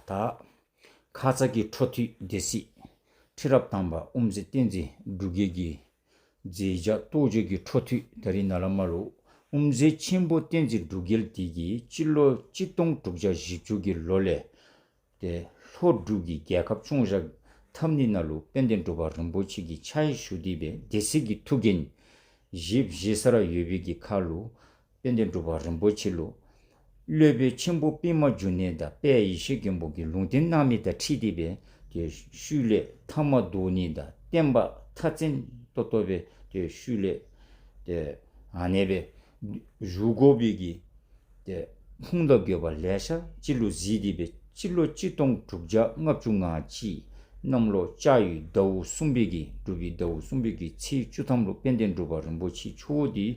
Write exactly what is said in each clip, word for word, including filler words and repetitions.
ད་ཁ་ཙ་གི་འཕྲོ་མཐུད་སྡེ་སྲིད་ཁྲི་རབས་དང་པ་དབུ་མཛད་བསྟན་འཛིན་འབྲུག་རྒྱལ་གྱི་མཛད་བྱ་རྟོགས་བརྗོད་ཀྱི་འཕྲོ་མཐུད་ད་རིས་ནཱ་ལས་མར་ལུ་དབུ་མཛད་ཆེན་པོ་བསྟན་འཛིན་འབྲུག་རྒྱལ་དེ་གིས་སྤྱི་ལོ་གཅིག་སྟོང་དྲུག་བརྒྱ་བཞི་བཅུ་གི་ལོ་ལས་ཏེ་ལྷོ་འབྲུག་གི་རྒྱལ་ཁབ་སྐྱོང་བཞག་འཐབ་ནི་ནང་ལུ་དཔལ་ལྡན་འབྲུག་པ་རིན་པོ་ཆེ་གི་ཕྱག་ཞུ་སྟེ་སྦེ་སྡེ་སྲིད་ཀྱི་ཐུགས་འགན་བཞེས་བཞེས་ས་ར་ཡོད་པའི་གི་ཁར་ལུ་དཔལ་ལྡན་འབྲུག་པ་རིན་པོ་ཆེ་ལུ་སློབ་དཔོན་ཆེན་པོ་པདྨ་འབྱུང་གནས་དང་དཔལ་ཡེ་ཤེས་མགོན་པོ་གིས་ལུང་བསྟན་གནང་མི་དང་འཁྲིལ་ཏེ་སྦེ་ཏེ་ཤུལ་ལས་མཐའ་མ་དོ་ནི་དང་བསྟན་པ་མཐའ་བཙན་ཏོག་ཏོ་སྦེ་ཏེ་ཤུལ་ལས་ཏེ་ཨ་ནེ་སྦེ་བཞུགས་དགོ་པའི་གི་ཏེ་ཕུང་དང་རྒོད་པ་ལེ་ཤ་ཅིག་ལུ་གཟིགས་ཏེ་སྦེ་སྤྱི་ལོ་གཅིག་སྟོང་དྲུག་བརྒྱ་ལྔ་བཅུ་ང་གཅིག་གནམ་ལོ་ལྕགས་ཡོས་ཟླཝ་གསུམ་པའི་གི་འབྲུག་པའི་ཟླཝ་གསུམ་པའི་གི་ཚེས་བཅུ་ཐམ་ལུ་དཔལ་ལྡན་འབྲུག་པ་རིན་པོ་ཆེ་མཆོག་འདི་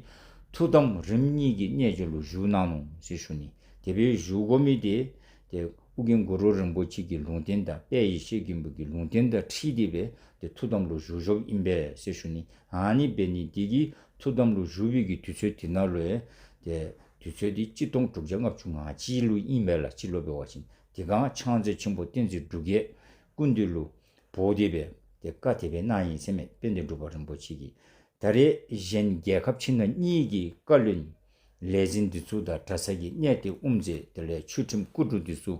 ཐུགས་དམ་རིམ་གཉིས་ཀྱི་རྣལ་འབྱོར་ལུ་བཞུགས་གནང་ནུག་ཟེར་ཞུ་ནི། དེ་སྦེ་བཞུགས་དགོ་མི་དེ་ཏེ་ཨོ་རྒྱན་གུ་རུ་རིན་པོ་ཆེ་གི་ལུང་བསྟན་དང་དཔལ་ཡེ་ཤེས་མགོན་པོ་གི་ལུང་བསྟན་དང་འཁྲིལ་ཏེ་སྦེ་ཏེ་ཐུགས་དམ་ལུ་བཞུགས་བཞུགསཔ་ཨིན་པས་ཟེར་ཞུ་ནི། ཨ་ནི་འབད་ནི་དེ་གིས་ཐུགས་དམ་ལུ་བཞུགས་པའི་གི་དུས་ཚོད་དེ་ནང་ལུ་ཡང་ཏེ་དུས་ཚོད་འདི་གཅིག་སྟོང་དྲུག་བརྒྱ་ལྔ་བཅུ་ང་གཅིག་ལུ་ཨིན་པས་ལགས། སྤྱི་ལོ་འབད་བ་ཅིན་དེ་སྒང་ཕྱག་མཛོད་ཆེན་པོ་བསྟན་འཛིན་འབྲུག་རྒྱལ་སྐུ་མདུན་ལུ་འབོ་སྟེ་སྦེ་ཏེ་བཀའ་དེ་སྦེ་གནང་ཡི་ཟེར་མས། དཔལ་ལྡན་འབྲུག་པ་རིན་པོ་ཆེ་གིས་ད་རེས་གཞན་རྒྱལ་ཁབ་ཕྱི་ནང་གཉིས་ཀྱི་བཀའ་བློན་ལས་འཛིན་འདི་ཚུ་དང་གྲྭ་ཚང་གི་གནས་བརྟན་དབུ་མཛད་དེ་ལས་ཆོས་ཁྲིམས་སྐུ་དྲུང་འདི་ཚུ་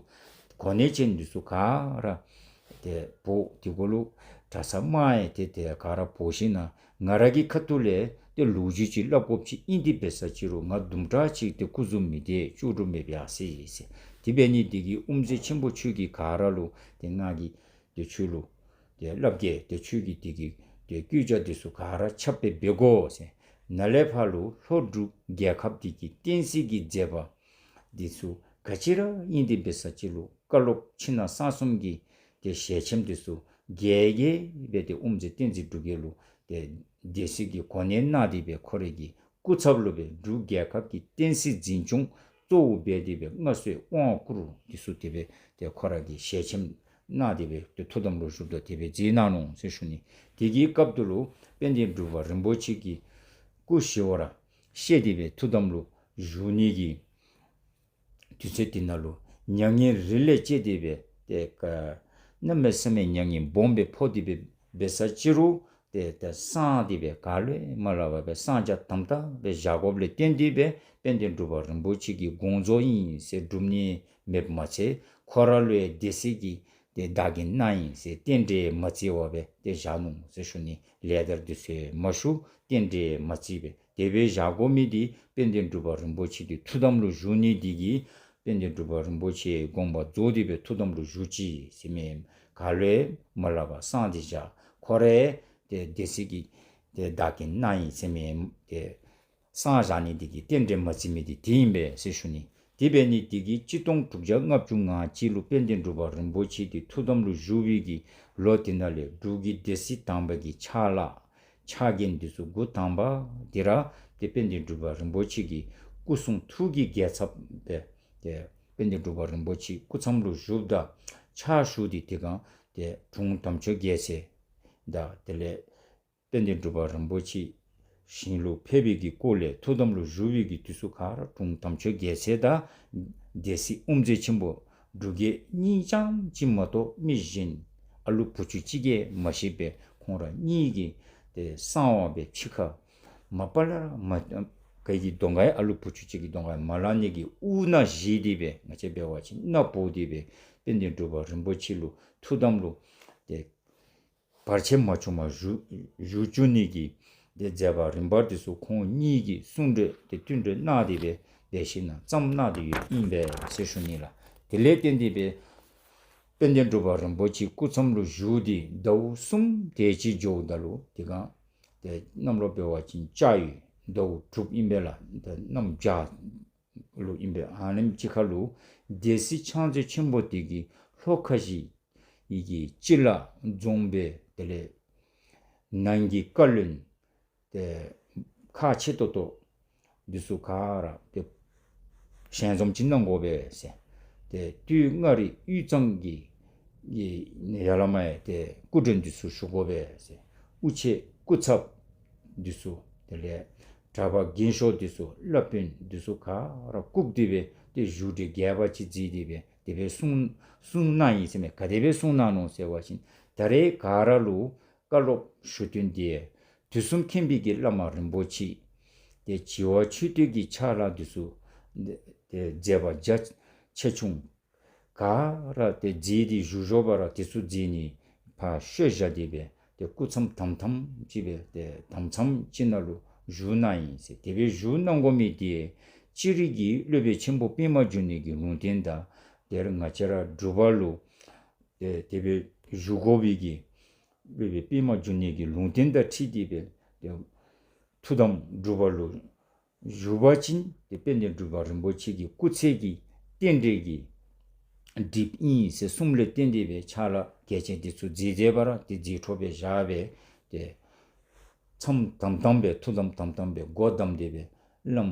གོ་གནས་ཅན་འདི་ཚུ་ག་ར་ཏེ་འབོ། དེ་གུ་ལུ་གྲྭ་ཚང་དམངས་ཡང་ཏེ་ཏེ་ག་ར་འབོ་ཞིན་ན་ང་ར་གི་ཁ་ཐུག་ལས་ཏེ་ལོ་རྒྱུས་ཅིག་སླབ་དགོཔ་ཅིག་ཨིན། དེ་འབད་ས་ཅི་རུང་ང་དུམ་གྲ་ཅིག་ཏེ་སྐུ་གཟུགས་མི་བདེ་ཅོག་འགྲོ་མེད་པས་ཟེར་ཟེར། དེ་འབད་ནི་དེ་གིས་དབུ་མཛད་ཆེན་པོ་ཁྱོད་ཀྱིས་ག་ར་ལུ་ཏེ་ང་གིས་ཏེ་ཁྱོད་ལུ་ཏེ་སླབ་གེ། ཏེ་ཁྱོད་ཀྱིས་དེ་གི་ཏེ་བཀོད་རྒྱ་འདི་ཚུ་ག་ར་ཁྱབ་སྦེ་འབད་དགོ་ཟེར། ནཱ་ལས་ཕར་ལུ་ལྷོ་འབྲུག་རྒྱལ་ཁབ་འདི་གི་བསྟན་སྲིད་ཀྱི་མཛད་པ་འདི་ཚུ་ག་ཅི་ར་ཨིན། དེ་འབད་ས་ཅི་རུང་བཀའ་སློབ་ཕྱི་ནང་གསང་གསུམ་གྱི་ཏེ་ཞལ་ཆེམས་འདི་ཚུ་རྒྱས་རྒྱས་སྦེ་ཏེ་དབུ་མཛད་བསྟན་འཛིན་འབྲུག་རྒྱལ་ལུ་ཏེ་སྡེ་སྲིད་ཀྱི་གོ་གནས་གནང་སྟེ་སྦེ་ཁོ་རའི་གི་སྐུ་ཚབ་ལུ་སྦེ་འབྲུག་རྒྱལ་ཁབ་ཀྱི་བསྟན་སྲིད་འཛིན་སྐྱོང་གཙོ་བོ་འབད་དེ་སྦེ་མངའ་གསོལ་དབང་བསྐུར་འདི་ཚུ་དེ་སྦེ་ཏེ་ཁོ་ར་གི་ཞལ་ཆེམས་གནང་སྟེ་སྦེ་ཏེ་ཐུགས་དམ་ལུ་བཞུགསཔ་ད་དེ་སྦེ་མཛད་གནང་ནུག་ཟེར་ཞུ་ནི། དེ་གི་སྐབས་དེ་ལུ་དཔལ་ལྡན་འབྲུག་པ་རིན་པོ་ཆེ་གི་སྐུ་ཞི་བར་གཤེགས་ཏེ་སྦེ་ཐུགས་དམ་ལུ་བཞུགས་ནི་གི་དུས་ཚོད་དེ་ནང་ལུ་མྱ་ངན་རི་ལས་བཅས་ཏེ་སྦེ་ཏེ་ག་གནམ་མེད་ས་མེད་མྱ་ངན་སྦོམ་སྦེ་ཕོག་སྟེ་སྦེ་འབད་ས་ཅི་རུང་ཏེ་ཏེ་གསང་སྟེ་སྦེ་ག་ལུ་ཡང་མ་སླབ་པར་སྦེ་གསང་རྒྱ་དམ་དམ་སྦེ་བཞག་དགོཔ་ལས་བརྟེན་ཏེ་སྦེ་དཔལ་ལྡན་འབྲུག་པ་རིན་པོ་ཆེ་གི་དགོངས་རྫོགས་ཨིན་ཟེར་སྒྲུབ་ནི་མེདཔ་མ་ཚད་ཁོ་ར་ལུ་ཡང་སྡེ་སྲིད་ཀྱིས་ཏེ་བདག་རྐྱེན་གནང་ཡི་ཟེར་རྟེན་འབྲེལ་མ་བརྩི་བར་སྦེ་ཏེ་བཞག་ནུག་ཟེར་ཞུ་ནི། ལེགས་དར་འདི་ཚུ་མ་ཞུ་རྟེན་འབྲེལ་མ་བརྩི་སྦེ་དེ་སྦེ་བཞག་དགོ་མི་འདི་དཔལ་ལྡན་འབྲུག་པ་རིན་པོ་ཆེ་འདི་ཐུགས་དམ་ལུ་བཞུགས་ནི་འདི་གིས་དཔལ་ལྡན་འབྲུག་པ་རིན་པོ་ཆེ་དགོངས་པ་རྫོགས་ཏེ་སྦེ་ཐུགས་དམ་ལུ་བཞུགས་ཅི་ཟེར་མི་ག་ལུ་ཡང་མ་སླབ་པར་གསང་སྟེ་བཞག། ཁོ་ར་ཏེ་སྡེ་སྲིད་ཀྱིས་ཏེ་བདག་རྐྱེན་གནང་ཡི་ཟེར་མི་ཏེ་གསང་བཞག་ནི་འདི་གིས་རྟེན་འབྲེལ་མ་བརྩི་མི་འདི་དེ་ཨིན་པས་ཟེར་ཞུ་ནི། དེ་འབད་ནི་འདི་གིས་གཅིག་སྟོང་དྲུག་བརྒྱ་ལྔ་བཅུ་ང་གཅིག་ལུ་དཔལ་ལྡན་འབྲུག་པ་རིན་པོ་ཆེ་འདི་ཐུགས་དམ་ལུ་བཞུགས་པའི་གི་ལོ་དེ་ནང་ལས་འབྲུག་གི་སྡེ་སྲིད་དང་པ་གི་ཕྱག་ལཱ་ཕྱག་འགན་འདི་ཚུ་འགོ་དང་པ་འདི་ར་ཏེ་དཔལ་ལྡན་འབྲུག་པ་རིན་པོ་ཆེ་གི་སྐུ་གསུང་ཐུགས་ཀྱི་རྒྱལ་ཚབ་སྦེ་ཏེ་དཔལ་ལྡན་འབྲུག་པ་རིན་པོ་ཆེ་སྐུ་མཚམས་ལུ་བཞུགསཔ་ད་ཕྱག་ཞུ་སྟེ་དེ་སྒང་ཏེ་དྲུང་དམ་ཆོས་རྒྱལ་མཚན་དང་དེ་ལས་དཔལ་ལྡན་འབྲུག་པ་རིན་པོ་ཆེ་ཞིང་ལུ་ཕེབས་པའི་གི་སྐོར་ལས་ཐུགས་དམ་ལུ་བཞུགས་པའི་གི་དུས་སུ་ག་ར་དྲུང་དམ་ཆོས་རྒྱལ་མཚན་དང་སྡེ་སྲིད་དབུ་མཛད་ཆེན་པོ་འབྲུག་རྒྱལ་གཉིས་རྐྱངམ་ཅིག་མ་གཏོགས་མི་གཞན་ཨ་ལུ་བུ་ཆུང་ཅིག་གིས་མ་ཤེས་པས། ཁོང་ར་གཉིས་ཀྱིས་ཏེ་གསང་བ་སྦེ་ཕྱི་ཁར་མ་པ་ལས་མ་ག་གི་གདོང་ཁར་ཨ་ལུ་བུ་ཆུང་ཅིག་གི་གདོང་ཁར་མ་ལྷག་ནི་གི་དབུ་མནའ་བཞེས་ཏེ་སྦེ་ང་བཅས་འབད་བ་ཅིན་མནའ་བོར་ཏེ་སྦེ་དཔལ་ལྡན་འབྲུག་པ་རིན་པོ་ཆེ་ལུ་ཐུགས་དམ་ལུ་ཏེ་བར་ཆད་མ་བྱུང་བར་བཞུགས་བཞུགས་བཅུག་ནི་གི་ཏེ་མཛད་པ་རིམ་པ་འདི་ཚུ་ཁོང་གཉིས་ཀྱིས་གསུང་གྲོས་ཏེ་བསྟུན་གྲོས་གནང་སྟེ་སྦེ་དེ་བཞིན་ན་བརྩམས་གནང་སྟེ་ཡོདཔ་ཨིན་པས་ཟེར་ཞུ་ནི་ལགས། དེ་ལས་བརྟེན་ཏེ་སྦེ་དཔལ་ལྡན་འབྲུག་པ་རིན་པོ་ཆེ་སྐུ་མཚམས་ལུ་བཞུགས་ཏེ་ཟླཝ་གསུམ་དེ་ཅིག་འགྱོཝ་ད་ལུ་དེ་སྒང་ཏེ་གནམ་ལོ་འབད་བ་ཅིན་ལྕགས་ཡོས་ཟླཝ་དྲུག་ཨིན་པས་ལགས། ཏེ་གནམ་བྱཱར་ལུ་ཨིན་པས། ཨ་ནེམ་ཅིག་ཁར་ལུ་སྡེ་སྲིད་ཕྱག་མཛོད་ཆེན་པོ་དེ་གིས་ལྷོ་ཁ་བཞི་ཡི་གི་སྤྱི་བླ་རྫོང་དཔོན་དེ་ལས་ནང་གི་བཀའ་བློན་ཏེ་ཁག་ཆེ་ཏོག་ཏོ་འདི་ཚུ་ག་ར་ཏེ་ཞལ་འཛོམས་ཅིག་གནང་དགོ་པས་ཟེར། ཏེ་སྟོད་མངའ་རིས་དབུས་གཙང་གི་གི་ཡ་ལ་མ་ཡ་ཏེ་སྐུ་མགྲོན་འདི་ཚུ་ཞུ་དགོ་པས་ཟེར། དབུ་ཆེ་སྐུ་ཚབ་འདི་ཚུ་དེ་ལས་གྲྭ་པ་རྒན་ཤོས་འདི་ཚུ་བླ་དཔོན་འདི་ཚུ་ག་ར་བཀུག་སྟེ་སྦེ་ཏེ་བཞུགས་གྲལ་རྒྱས་པ་ཅིག་མཛད་དེ་སྦེ་ དེ་སྦེ་གསུངས་གསུངས་གནང་ཡི་ཟེར་མས། ག་དེ་སྦེ་གསུངས་གནང་ནུག་ཟེར་བ་ཅིན་ད་རེས་ག་ར་ལུ་བཀའ་སློབ་ཞུ་དོན་དེ་དུས་གསུམ་མཁྱེན་པའི་གི་བླ་མ་རིན་པོ་ཆེ་དེ་བྱེ་བ་ཆོས་སྡེ་གི་ཕྱག་ལཱ་འདི་ཚུ་དེ་མཛད་པ་རྒྱ་ཆེ་ཆུང་ག་ར་དེ་མཛད་དེ་བཞུགས་བཞུགས་པ་ར་དེ་ཚུ་མཛད་ནི་ཕར་བཤོལ་བཞག་སྟེ་སྦེ་དེ་སྐུ་མཚམས་དམ་དམ་ཅིག་སྦེ་དེ་དམ་མཚམས་ཅིག་ནང་ལུ་བཞུགས་གནང་ཡི་ཟེར། དེ་སྦེ་བཞུགས་གནང་དགོ་མི་དེ་སྤྱིར་གྱི་སློབ་དཔོན་ཆེན་པོ་པདྨ་འབྱུང་གནས་ཀྱི་ལུང་བསྟན་དང་དེར་ང་བཅས་ར་འབྲུག་པ་ལུ་དེ་དེ་སྦེ་བཞུགས་དགོ་པའི་གི་སློབ་དཔོན་པདྨ་འབྱུང་གནས་ཀྱི་ལུང་བསྟན་དང་འཁྲིལ་ཏེ་སྦེ་དེ་ཐུགས་དམ་འབྲུག་པ་ལུ་བཞུགས་པ་ཅིན་དེ་དཔལ་ལྡན་འབྲུག་པ་རིན་པོ་ཆེ་གི་སྐུ་ཚེ་གི་རྟེན་འབྲེལ་གྱི་སྒྲིབ་ཨིན་ཟེར་གསུངམ་ལས་བརྟེན་ཏེ་སྦེ་ཕྱག་ལཱ་གལ་ཆེན་དེ་ཚུ་མཛད་མཛད་པ་ར་དེ་མཛད་འཕྲོ་སྦེ་བཞག་སྦེ་དེ་མཚམས་དམ་དམ་སྦེ་ཐུགས་དམ་དམ་དམ་སྦེ་སྒོ་བསྡམས་ཏེ་སྦེ་བླམ་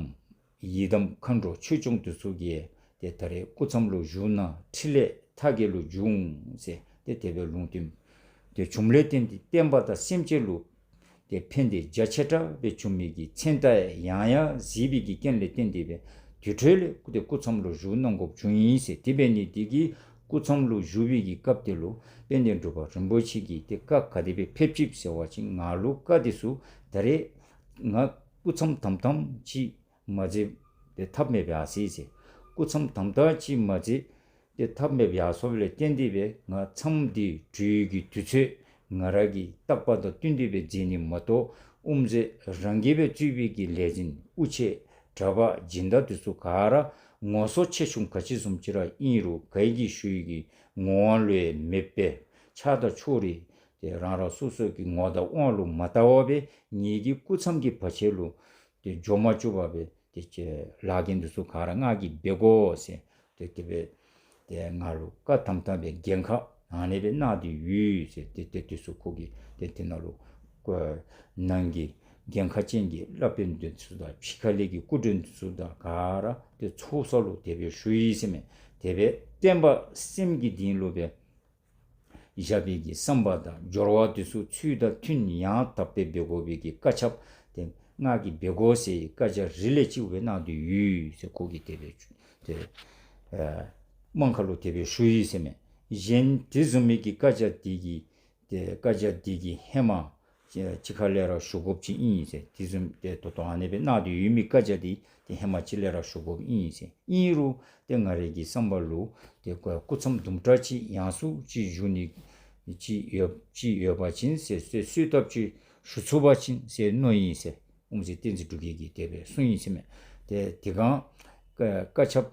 ཡི་དམ་མཁའ་འགྲོ་ཆོས་སྐྱོང་དེ་ཚུ་གིས་དེ་ད་རེས་སྐུ་མཚམས་ལུ་བཞུགས་གནང་། ཕྲིན་ལས་མཐའ་རྒྱས་ལུ་འབྱུང་ཟེར་དེ་དེ་སྦེ་ལུང་བསྟན་དེ་བྱུངམ་ལས་བརྟེན་ཏེ་བསྟན་པ་དང་སེམས་ཅན་ལུ་དེ་ཕན་བདེ་རྒྱ་ཆེ་དྲགས་སྦེ་བྱུང་མི་གི་མཚན་རྟགས་ཡང་ཡང་གཟིགས་པའི་གི་རྐྱེན་ལས་བརྟེན་ཏེ་སྦེ་དེ་འཕྲོ་ལས་སྐུ་དེ་སྐུ་མཚམས་ལུ་བཞུགས་གནང་དགོཔ་བྱུང་ཡི་ཟེར། དེ་འབད་ནི་དེ་གིས་སྐུ་མཚམས་ལུ་བཞུགས་པའི་གི་སྐབས་དེ་ལུ་དཔལ་ལྡན་འབྲུག་པ་རིན་པོ་ཆེ་གིས་དེ་བཀའ་ག་དེ་སྦེ་ཕེབས་ཅི་ཟེར་བ་ཅིན་ང་ལུ་བཀའ་དེ་ཚུ་ད་རེས་ང་སྐུ་མཚམས་དམ་དམ་ཅིག་མ་མཛད་དེ་ཐབས་མེདཔ་ཡར་སོ་ཡི་ཟེར། སྐུ་མཚམས་དམ་དམ་ཅིག་མ་མཛད་དེ་ཐབས་མེདཔ་ཡར་སོཔ་ལས་བརྟེན་ཏེ་སྦེ་ང་མཚམས་འདི་གྲོལ་གྱི་དུས་ཚོད་ང་ར་གི་རྟག་པ་དང་བསྟུན་ཏེ་སྦེ་མཛད་ནི་མ་གཏོགས་དབུ་མཛད་རང་གིས་སྦེ་གཙོས་པའི་གི་ལས་འཛིན་དབུ་ཆེ་གྲྭ་པ་སྦྱིན་བདག་དེ་ཚུ་ག་ར་ངོ་སོ་ཆེ་ཆུང་ག་ཅི་བཟུམ་ཅིག་ར་ཨིན་རུང་ག་གིས་ཞུ་ཡི་གི་ངོ་དབང་ལུ་ཡང་མེད་པས། ཆགས་སྡང་ཕྱོགས་རིས་དེ་རང་རང་སོ་སོ་གི་ངོ་དང་དབང་ལུ་མ་བལྟ་བར་སྦེ་ངེ་གི་སྐུ་མཚམས་ཀྱི་བར་ཆད་ལུ་དེ་འགྱོ་མ་བཅུག་པར་སྦེ་དེ་ཅིག་ལཱ་འགན་དེ་ཚུ་ག་ར་ང་གིས་འབད་དགོ་ཟེར་དེ་དེ་སྦེ་དེ་ང་ལུ་བཀའ་དམ་དམ་སྦེ་འགན་ཁག་ཨ་ནི་སྦེ་གནང་སྟེ་ཡོད་ཟེར། དེ་དེ་དེ་ཚུ་ཁོ་གིས་དེ་དེ་ནང་ལུ་ཁོ་ནང་གི་འགན་ཁག་ཅན་གྱི་བླ་དཔོན་དེ་ཚུ་དང་ཕྱི་ཁ་ལས་ཀྱི་སྐུ་མགྲོན་དེ་ཚུ་དང་ག་ར་དེ་ཚོགས་ས་ལུ་དེ་སྦེ་ཞུ་ཡི་ཟེར་མས། དེ་སྦེ་བསྟན་པ་སེམས་ཀྱི་གཏིང་ལུ་སྦེ་བཞག་པའི་གི་བསམ་པ་དང་སྦྱོར་བ་དེ་ཚུ་ཚུལ་དང་མཐུན་ཡང་དག་པའི་འབད་དགོ་པའི་གི་བཀའ་ཁྱབ་དེ་ང་གིས་འབད་དགོ་ཟེར་བཀའ་རྒྱ་རི་ལས་ལྕི་བ་སྦེ་གནང་སྟེ་ཡོད་ཟེར་ཁོ་གིས་དེ་སྦེ་དེ་ཨ་དམངས་ཁ་ལུ་དེ་སྦེ་ཞུ་ཡི་ཟེར་མས། གཞན་དེ་བཟུམ་མའི་གི་བཀའ་རྒྱ་དེ་གི་དེ་བཀའ་རྒྱ་དེ་གི་ཧེ་མ་ཅིག་ཁ་ལས་ར་ཞུ་དགོཔ་ཅིག་ཨིན་ཟེར། དེ་བཟུམ་དེ་ད་ལྟོ་ཨ་ནི་སྦེ་གནང་སྟེ་ཡོད་མི་བཀའ་རྒྱ་དེ་དེ་ཧེ་མ་ཅིག་ལས་ར་ཞུ་དགོཔ་ཨིན་ཟེར། ཨིན་རུང་དེ་ང་རའི་གི་བསམ་པ་ལུ་དེ་སྐུ་མཚམས་དུམ་གྲ་ཅིག་ཡང་སུ་ཅིག་བཞུགས་ནི་ཅིག་ཡོད་ཅིག་ཡོད་པ་ཅིན་ཟེར་ཟེར་གསོལ་བཏབ་ཅིག་ཞུ་ཚུགས་པ་ཅིན་ཟེར་མནོ་ཡི་ཟེར། དབུ་མཛད་བསྟན་འཛིན་འབྲུག་རྒྱས་ཀྱིས་དེ་སྦེ་གསུངས་ཡི་ཟེར་མས། དེ་དེ་སྒང་བཀའ་བཀའ་ཁྱབ་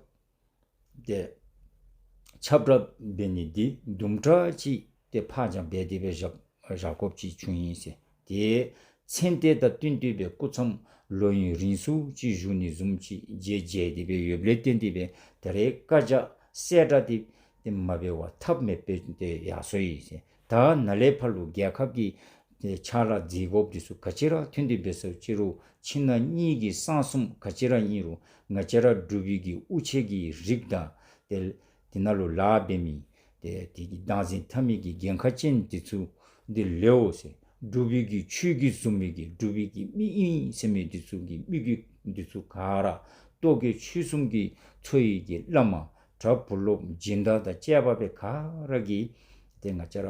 དེ་ཁྱབ་བསྒྲགས་འབད་ནི་འདི་དུམ་གྲ་ཅིག་དེ་ཕར་འགྱངས་འབད་དེ་སྦེ་བཞག་བཞག་དགོཔ་ཅིག་བྱུང་ཡི་ཟེར། དེ་མཚན་ལྟས་དང་བསྟུན་ཏེ་སྦེ་སྐུ་མཚམས་ལོ་ཡུན་རིང་སུ་ཅིག་བཞུགས་ནི་བཟུམ་ཅིག་མཇལ་མཇལ་ཏེ་སྦེ་ཡོདཔ་ལས་བརྟེན་ཏེ་སྦེ་ད་རེས་བཀའ་རྒྱ་གསལ་བསྒྲགས་དེ་དེ་མ་འབད་བར་ཐབས་མེད་པའི་དེ་ཡར་སོ་ཡི་ཟེར། ད་ནཱ་ལས་ཕར་ལུ་རྒྱལ་ཁབ་ཀྱི་དེ་ཕྱག་ལཱ་མཛད་དགོཔ་དེ་ཚུ་ག་ཅི་ར་ཐོན་ཏེ་འབད་སོ་ཅི་རུང་ཕྱི་ནང་གཉིས་ཀྱི་གསང་གསུམ་ག་ཅི་ར་ཨིན་རུང་ང་བཅས་ར་འབྲུག་པའི་གི་དབུ་ཆེ་གི་རིགས་དང་དེ་དེ་ནང་ལུ་ལཱ་འབད་མི་དེ་དེ་གི་བདག་འཛིན་འཐབ་མི་གི་འགན་ཁག་ཅན་དེ་ཚུ་འདི་ལེའོ་ཟེར། འབྲུག་པའི་གི་ཆོས་ཀྱི་བཟུམ་མའི་གི་འབྲུག་པའི་གི་མི་ཨིན་ཟེར་མི་དེ་ཚུ་གི་མི་གི་དེ་ཚུ་ག་ར་རྟོག་གེ་ཆོས་གསུམ་གྱི་ཚོགས་ཡི་གི་བླ་མ་གྲྭ་བུ་སློབ་སྦྱིན་བདག་དང་བཅས་པ་སྦེ་ག་ར་གིས་དེ་ང་བཅས་ར་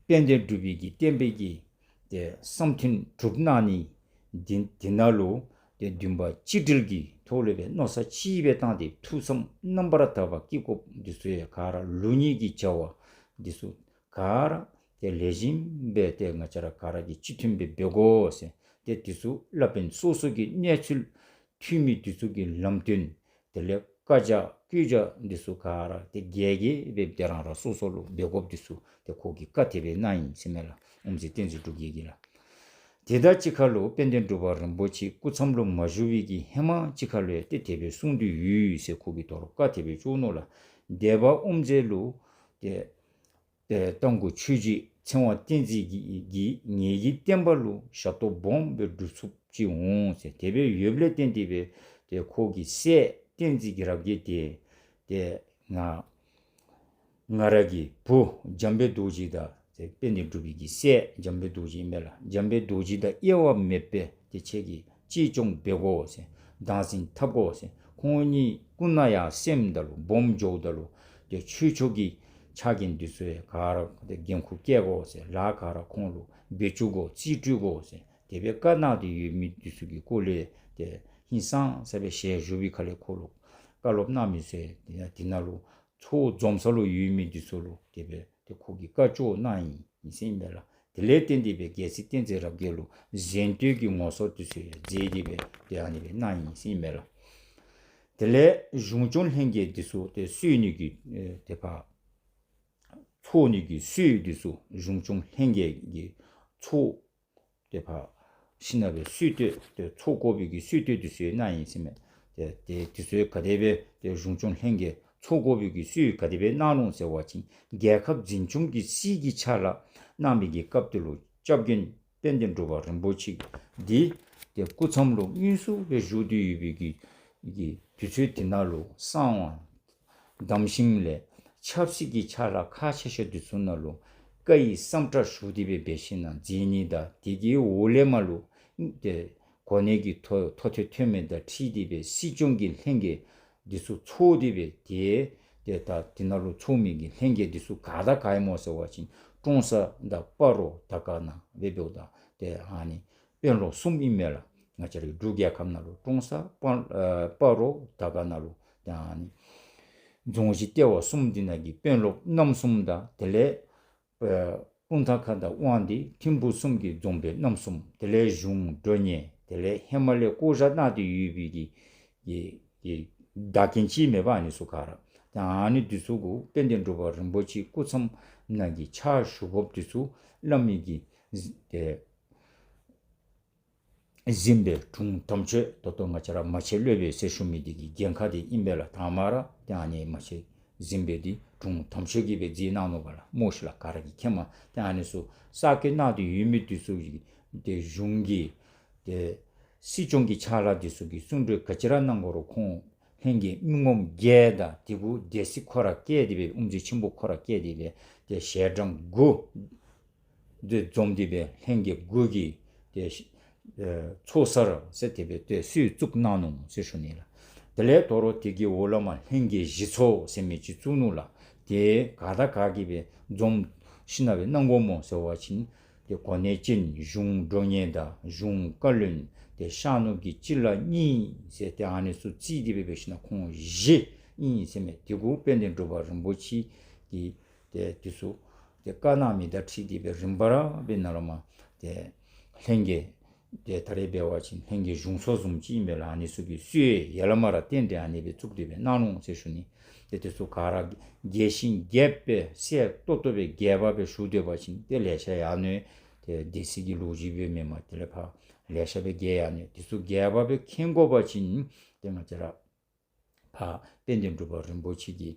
དཔལ་ལྡན་འབྲུག་པའི་གི་བསྟན་པའི་གི་དེ་བསམ་དོན་སྒྲུབ་གནང་ནི་འདི་འདི་ནང་ལུ་དེ་འདུན་པ་གཅིག་སྒྲིལ་གྱི་ཐོག་ལས་སྦེ་མནོ་བསམ་གཅིག་སྦེ་བཏང་སྟེ་ཐུགས་བསམ་རྣམ་པར་དག་པ་བསྐྱེད་དགོཔ་འདི་ཚུ་ཡང་ག་ར་ལུགས་གཉིས་ཀྱི་བྱ་བ་འདི་ཚུ་ག་ར་དེ་ལེགས་ཤོམ་སྦེ་དེ་ང་བཅས་ར་ག་ར་གིས་གཅིག་མཐུན་སྦེ་འབད་དགོ་ཟེར། དེ་དེ་ཚུ་བླ་དཔོན་སོ་སོ་གི་གནས་ཚུལ་འཐུས་མི་དེ་ཚུ་གི་ལམ་སྟོན་དེ་ལས་བཀའ་རྒྱ་བཀའ་རྒྱ་འདི་ཚུ་ག་ར་དེ་རྒྱས་རྒྱས་སྦེ་དེ་རང་རང་སོ་སོ་ལུ་འབད་དགོཔ་འདི་ཚུ་དེ་ཁོ་གིས་བཀའ་དེ་སྦེ་གནང་ཡི་ཟེར་མས་ལགས། དབུ་མཛད་བསྟན་འཛིན་འབྲུག་རྒྱས་ཀྱིས་ལགས། དེ་དང་གཅིག་ཁར་ལུ་དཔལ་ལྡན་འབྲུག་པ་རིན་པོ་ཆེ་སྐུ་མཚམས་ལུ་མ་བཞུགས་པའི་གི་ཧེ་མ་གཅིག་ཁར་ལུ་ཡང་དེ་དེ་སྦེ་གསུངས་ཏེ་ཡོད་ཟེར་ཁོ་གིས་དོ་རུང་བཀའ་དེ་སྦེ་བཅོལ་ནུག་ལགས། སྡེ་པ་དབུ་མཛད་ལུ་དེ་ཏེ་རྟ་མགོ་ཆོས་རྗེ་ཚེ་དབང་བསྟན་འཛིན་གྱིས་ངེ་གི་བསྟན་པ་ལུ་ཞབས་ཏོག་སྦོམ་སྦེ་སྒྲུབ་ཚུགསཔ་ཅིག་འོང་ཟེར། དེ་སྦེ་ཡོདཔ་ལས་བརྟེན་ཏེ་སྦེ་ཏེ་ཁོ་གི་སྲས་བསྟན་འཛིན་གྱི་རབ་རྒྱས་དེ་ཏེ་ང་ང་ར་གི་བུ་འཇམ་དཔལ་རྡོ་རྗེ་དང་ཏེ་དཔལ་ལྡན་འབྲུག་པའི་གི་སྲས་འཇམ་དཔལ་རྡོ་རྗེ་ཨིན་མས་ལགས། འཇམ་དཔལ་རྡོ་རྗེ་དང་དབྱེ་བ་མེད་པར་ཏེ་ཁྱེད་ཀྱིས་གཅེས་སྐྱོང་འབད་དགོ་ཟེར། བདག་འཛིན་འཐབ་དགོ་ཟེར། ཁོང་གཉིས་སྐུ་ན་ཡར་སེམས་ད་ལུ་སྦོམ་འགྱོཝ་ད་ལུ་ཏེ་ཆོས་ཕྱོགས་ཀྱི་ཕྱག་འགན་འདི་ཚུ་ཡང་ག་ར་ཏེ་འགན་ཁུར་བཀལ་དགོ་ཟེར། ལཱ་ག་ར་ཁོང་ལུ་འབད་བཅུག་དགོ་རྩིས་སྤྲོད་དགོ་ཟེར་དེ་སྦེ་བཀའ་གནང་སྟེ་ཡོད་མི་འདི་ཚུ་གི་སྐོར་ལས་ཏེ་ཧིང་སངས་ས་སྦེ་ཞལ་བཞུགས་པའི་ཁ་ལས་ཁོ་ལུ་བཀའ་སློབ་གནང་མི་ཚུ་ཡང་དེ་ནང་ལུ་ཚོགས་འཛོམས་ས་ལུ་ཡོད་མི་འདི་ཚུ་ལུ་དེ་སྦེ་ཏེ་ཁོ་གིས་བཀའ་བཅག་གནང་ཡི་ཟེར་ཨིན་པས་ལགས། དེ་ལས་བརྟེན་ཏེ་སྦེ་རྒྱལ་སྲས་བསྟན་འཛིན་རབ་རྒྱས་ལུ་གཟེངས་བསྟོད་ཀྱི་ངོ་སོ་འདི་ཚུ་ཡང་མཛད་དེ་སྦེ་ཏེ་ཨ་ནི་སྦེ་གནང་ཡི་ཟེར་ཨིན་པས་ལགས། དེ་ལས་གཞུང་སྐྱོང་ལྷན་རྒྱས་འདི་ཚུ་ཏེ་སྲོལ་ནི་གི་ཨེ་ཏེ་ཕར་ཚོགས་ནི་གི་སྲོལ་འདི་ཚུ་གཞུང་སྐྱོང་ལྷན་རྒྱས་ཀྱི་ཚོགས་ཏེ་ཕར་ཞིནམ་སྦེ་སྲོལ་གཏོད་ཏེ་ཚོགས་དགོ་པའི་གི་སྲོལ་གཏོད་འདི་ཚུ་གནང་ཡི་ཟེར་མས། ཏེ་ཏེ་འདི་ཚུ་ག་དེ་སྦེ་ཏེ་གཞུང་སྐྱོང་ལྷན་རྒྱས་ཚོགས་དགོ་པའི་གི་སྲོལ་ག་དེ་སྦེ་གནང་ནུག་ཟེར་བ་ཅིན་རྒྱལ་ཁབ་འཛིན་སྐྱོང་གི་སྲིད་ཀྱི་ཕྱག་ལཱ་གནང་མི་གི་སྐབས་དེ་ལུ་སྐྱབས་མགོན་དཔལ་ལྡན་འབྲུག་པ་རིན་པོ་ཆེ་འདི་ཏེ་སྐུ་མཚམས་ལུ་དངོས་སུ་སྦེ་བཞུགས་ཏེ་ཡོད་པའི་གི་གི་དུས་ཚོད་དེ་ནང་ལུ་གསང་བ་གདམས་ཤིང་ལས་ཆབ་སྲིད་ཀྱི་ཕྱག་ལཱ་ཁག་ཆེ་ཤོས་འདི་ཚུ་ནང་ལུ་བཀའ་ཡི་སམ་ཁྲ་ཞུ་སྟེ་སྦེ་འབད་ཞིན་ན་མཛད་ནི་དང་དེ་གི་འོག་ལས་མར་ལུ་ཏེ་གོ་གནས་ཀྱི་མཐོ་མཐོ་ཐོས་མཐོ་དམན་དང་འཁྲིལ་ཏེ་སྦེ་སྲིད་སྐྱོང་གི་ལྷན་རྒྱས་འདི་ཚུ་ཚོགས་ཏེ་སྦེ་ཏེ་ཏེ་ད་དེ་ནང་ལུ་ཚོགས་མི་གི་ལྷན་རྒྱས་འདི་ཚུ་ག་དང་ག་ཨིན་མོ་ཟེར་བ་ཅིན་ཀྲོང་གསར་དང་སྤ་རོ་དར་དཀར་ན་སྦེ་འབདཝ་ད་ཏེ་ཨ་ནི་དཔོན་སློབ་གསུམ་ཨིན་མས་ལགས། ང་བཅས་རའི་འབྲུག་རྒྱལ་ཁབ་ནང་ལུ་ཀྲོང་གསར་སྤ་ཨ་སྤ་རོ་དར་དཀར་ན་ལུ་ཏེ་ཨ་ནི་རྫོང་གཞི་ལྟེ་བ་གསུམ་འདི་ནང་གི་དཔོན་སློབ་རྣམ་གསུམ་དང་དེ་ལས་ཨ་སྤུངས་ཐང་ཁ་དང་དབང་འདུས་ཐིམ་ཕུག་གསུམ་གྱི་རྫོང་དཔོན་རྣམ་གསུམ་དེ་ལས་གཞུང་མགྲོན་གཉེར་དེ་ལས་ཧེ་མ་ལས་བསྐོ་བཞག་གནང་སྟེ་ཡོད་པའི་གི་གི་གི་བདག་རྐྱེན་ཅིག་མེད་པ་ཨ་ནི་ཚུ་ག་ར་ཏེ་ཨ་ནི་འདི་ཚུ་གུ་དཔལ་ལྡན་འབྲུག་པ་རིན་པོ་ཆེ་སྐུ་མཚམས་ནང་གི་ཕྱག་ཞུ་དགོཔ་འདི་ཚུ་བླ་མའི་གི་ཏེ་གཟིམ་དཔོན་དྲུང་དམ་ཆོས་ད་ལྟོ་ང་བཅས་ར་མ་ཆེན་སློབ་དཔོན་ཟེར་ཞུ་མི་འདི་གི་འགན་ཁག་འདི་ཨིན་པས་ལགས། དང་པ་ར་ཏེ་ཨ་ནི་མ་ཆེན་གཟིམ་དཔོན་འདི་དྲུང་དམ་ཆོས་ཀྱིས་སྦེ་མཛད་གནང་ནུག་པ་ལགས་སྨོ་ཤིག་ལགས། ག་ར་གིས་མཁྱེནམ་ཏེ་ཨ་ནི་ཚུ་གསར་བསྐོ་གནང་སྟེ་ཡོད་མི་འདི་ཚུ་གི་ཏེ་གཞུང་གི་ཏེ་སྲིད་སྐྱོང་གི་ཕྱག་ལཱ་འདི་ཚུ་གི་གསུང་གྲོས་ག་ཅི་ར་གནང་དགོ་རུང་ཁོང་ལྷན་རྒྱས་མི་ངོམ་བརྒྱད་དང་དེ་གུ་སྡེ་སྲིད་ཁོ་ར་བཀལ་ཏེ་སྦེ་དབུ་མཛད་ཆེན་པོ་ཁོ་ར་བཀལ་ཏེ་སྦེ་ཏེ་ཞལ་གྲངས་དགུ་འདི་འཛོམས་ཏེ་སྦེ་ལྷན་རྒྱས་དགུ་གིས་ཏེ་ཨེ་ཚོགས་བསགས་ཟེར་དེ་སྦེ་ཏེ་སྲོལ་བཙུགས་གནང་ནུག་ཟེར་ཞུ་ནི་ལགས། དེ་ལས་དོ་རུང་དེ་གི་འོག་ལས་མར་ལྷན་རྒྱས་བཞི་ཚོགས་ཟེར་མི་ཅིག་བཙུགས་ནུག་ལགས། ཏེ་ག་དང་ག་གིས་སྦེ་འཛོམས་ཞིན་ན་སྦེ་གནང་དགོ་མོ་ཟེར་བ་ཅིན་ཏེ་གོ་གནས་ཅན་གཞུང་མགྲོན་གཉེར་དང་གཞུང་བཀའ་བློན་ཏེ་ཤར་ནུབ་ཀྱི་སྤྱི་བླ་གཉིས་ཟེར་ཏེ་ཨ་ནི་ཚུ་བརྩིས་ཏེ་སྦེ་འབད་ཞིན་ན་ཁོང་བཞི་ཨིན་ཟེར་མས། དེ་གུ་དཔལ་ལྡན་འབྲུག་པ་རིན་པོ་ཆེ་གིས་ཏེ་འདི་ཚུ་ཏེ་བཀའ་གནང་མི་དང་འཁྲིལ་ཏེ་སྦེ་རིམ་པ་ར་སྦེ་ནཱ་ལས་མར་ཏེ་ལྷན་རྒྱས་ཏེ་ད་རེས་འབད་བ་ཅིན་ལྷན་རྒྱས་གཞུང་ཚོགས་བཟུམ་ཅིག་ཨིན་པས་ལགས། ཨ་ནི་ཚུ་གི་སྲོལ་ཡར་ལས་མར་ར་བརྟེན་ཏེ་ཨ་ནི་སྦེ་བཙུགས་ཏེ་སྦེ་གནང་ནུག་ཟེར་ཞུ་ནི། ཏེ་འདི་ཚུ་ག་ར་རྒྱས་ཤིང་རྒྱས་པ་སྦེ་གསལ་ཏོག་ཏོ་སྦེ་རྒྱས་པ་སྦེ་ཞུ་སྡོད་པ་ཅིན་ཏེ་ལེ་ཤ་ཡར་ནི་ཏེ་སྡེ་སྲིད་ཀྱི་ལོ་རྒྱུས་སྦེ་མེན་པར་དེ་ལས་ཕར་ལེ་ཤ་སྦེ་རྒྱས་ཡར་ནི། འདི་ཚུ་རྒྱས་པ་སྦེ་མཁྱེན་དགོ་པ་ཅིན་ཏེ་ང་བཅས་ར་ཕར་དཔལ་ལྡན་འབྲུག་པ་རིན་པོ་ཆེ་གི་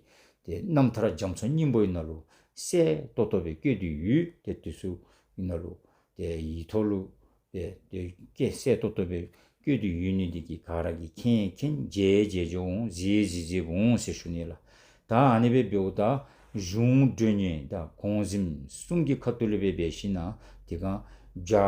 ཏེ་རྣམ་ཐར་རྒྱ་མཚོ་སྙིང་པོའི་ནང་ལུ་གསལ་ཏོག་ཏོ་སྦེ་བཀོད་དེ་ཡོད། ཏེ་འདི་ཚུ་ནང་ལུ་ཏེ་ཡིག་ཐོག་ལུ་ཏེ་ཏེ་བཀོད་གསལ་ཏོག་ཏོ་སྦེ་བཀོད་དེ་ཡོད་ནི་འདི་གིས་ག་ར་གིས་མཁྱེན་མཁྱེན་མཇལ་མཇལ་འོང་གཟིགས་གཟིགས་འོང་ཟེར་ཞུ་ནི་ལགས། ད་ཨ་ནི་སྦེ་འབདཝ་ད་གཞུང་མགྲོན་གཉེར་དང་གོང་གཟིམ་གསུམ་གྱི་ཁ་ཐུག་ལས་སྦེ་འབད་ཞིན་ན་དེ་སྒང་རྒྱ་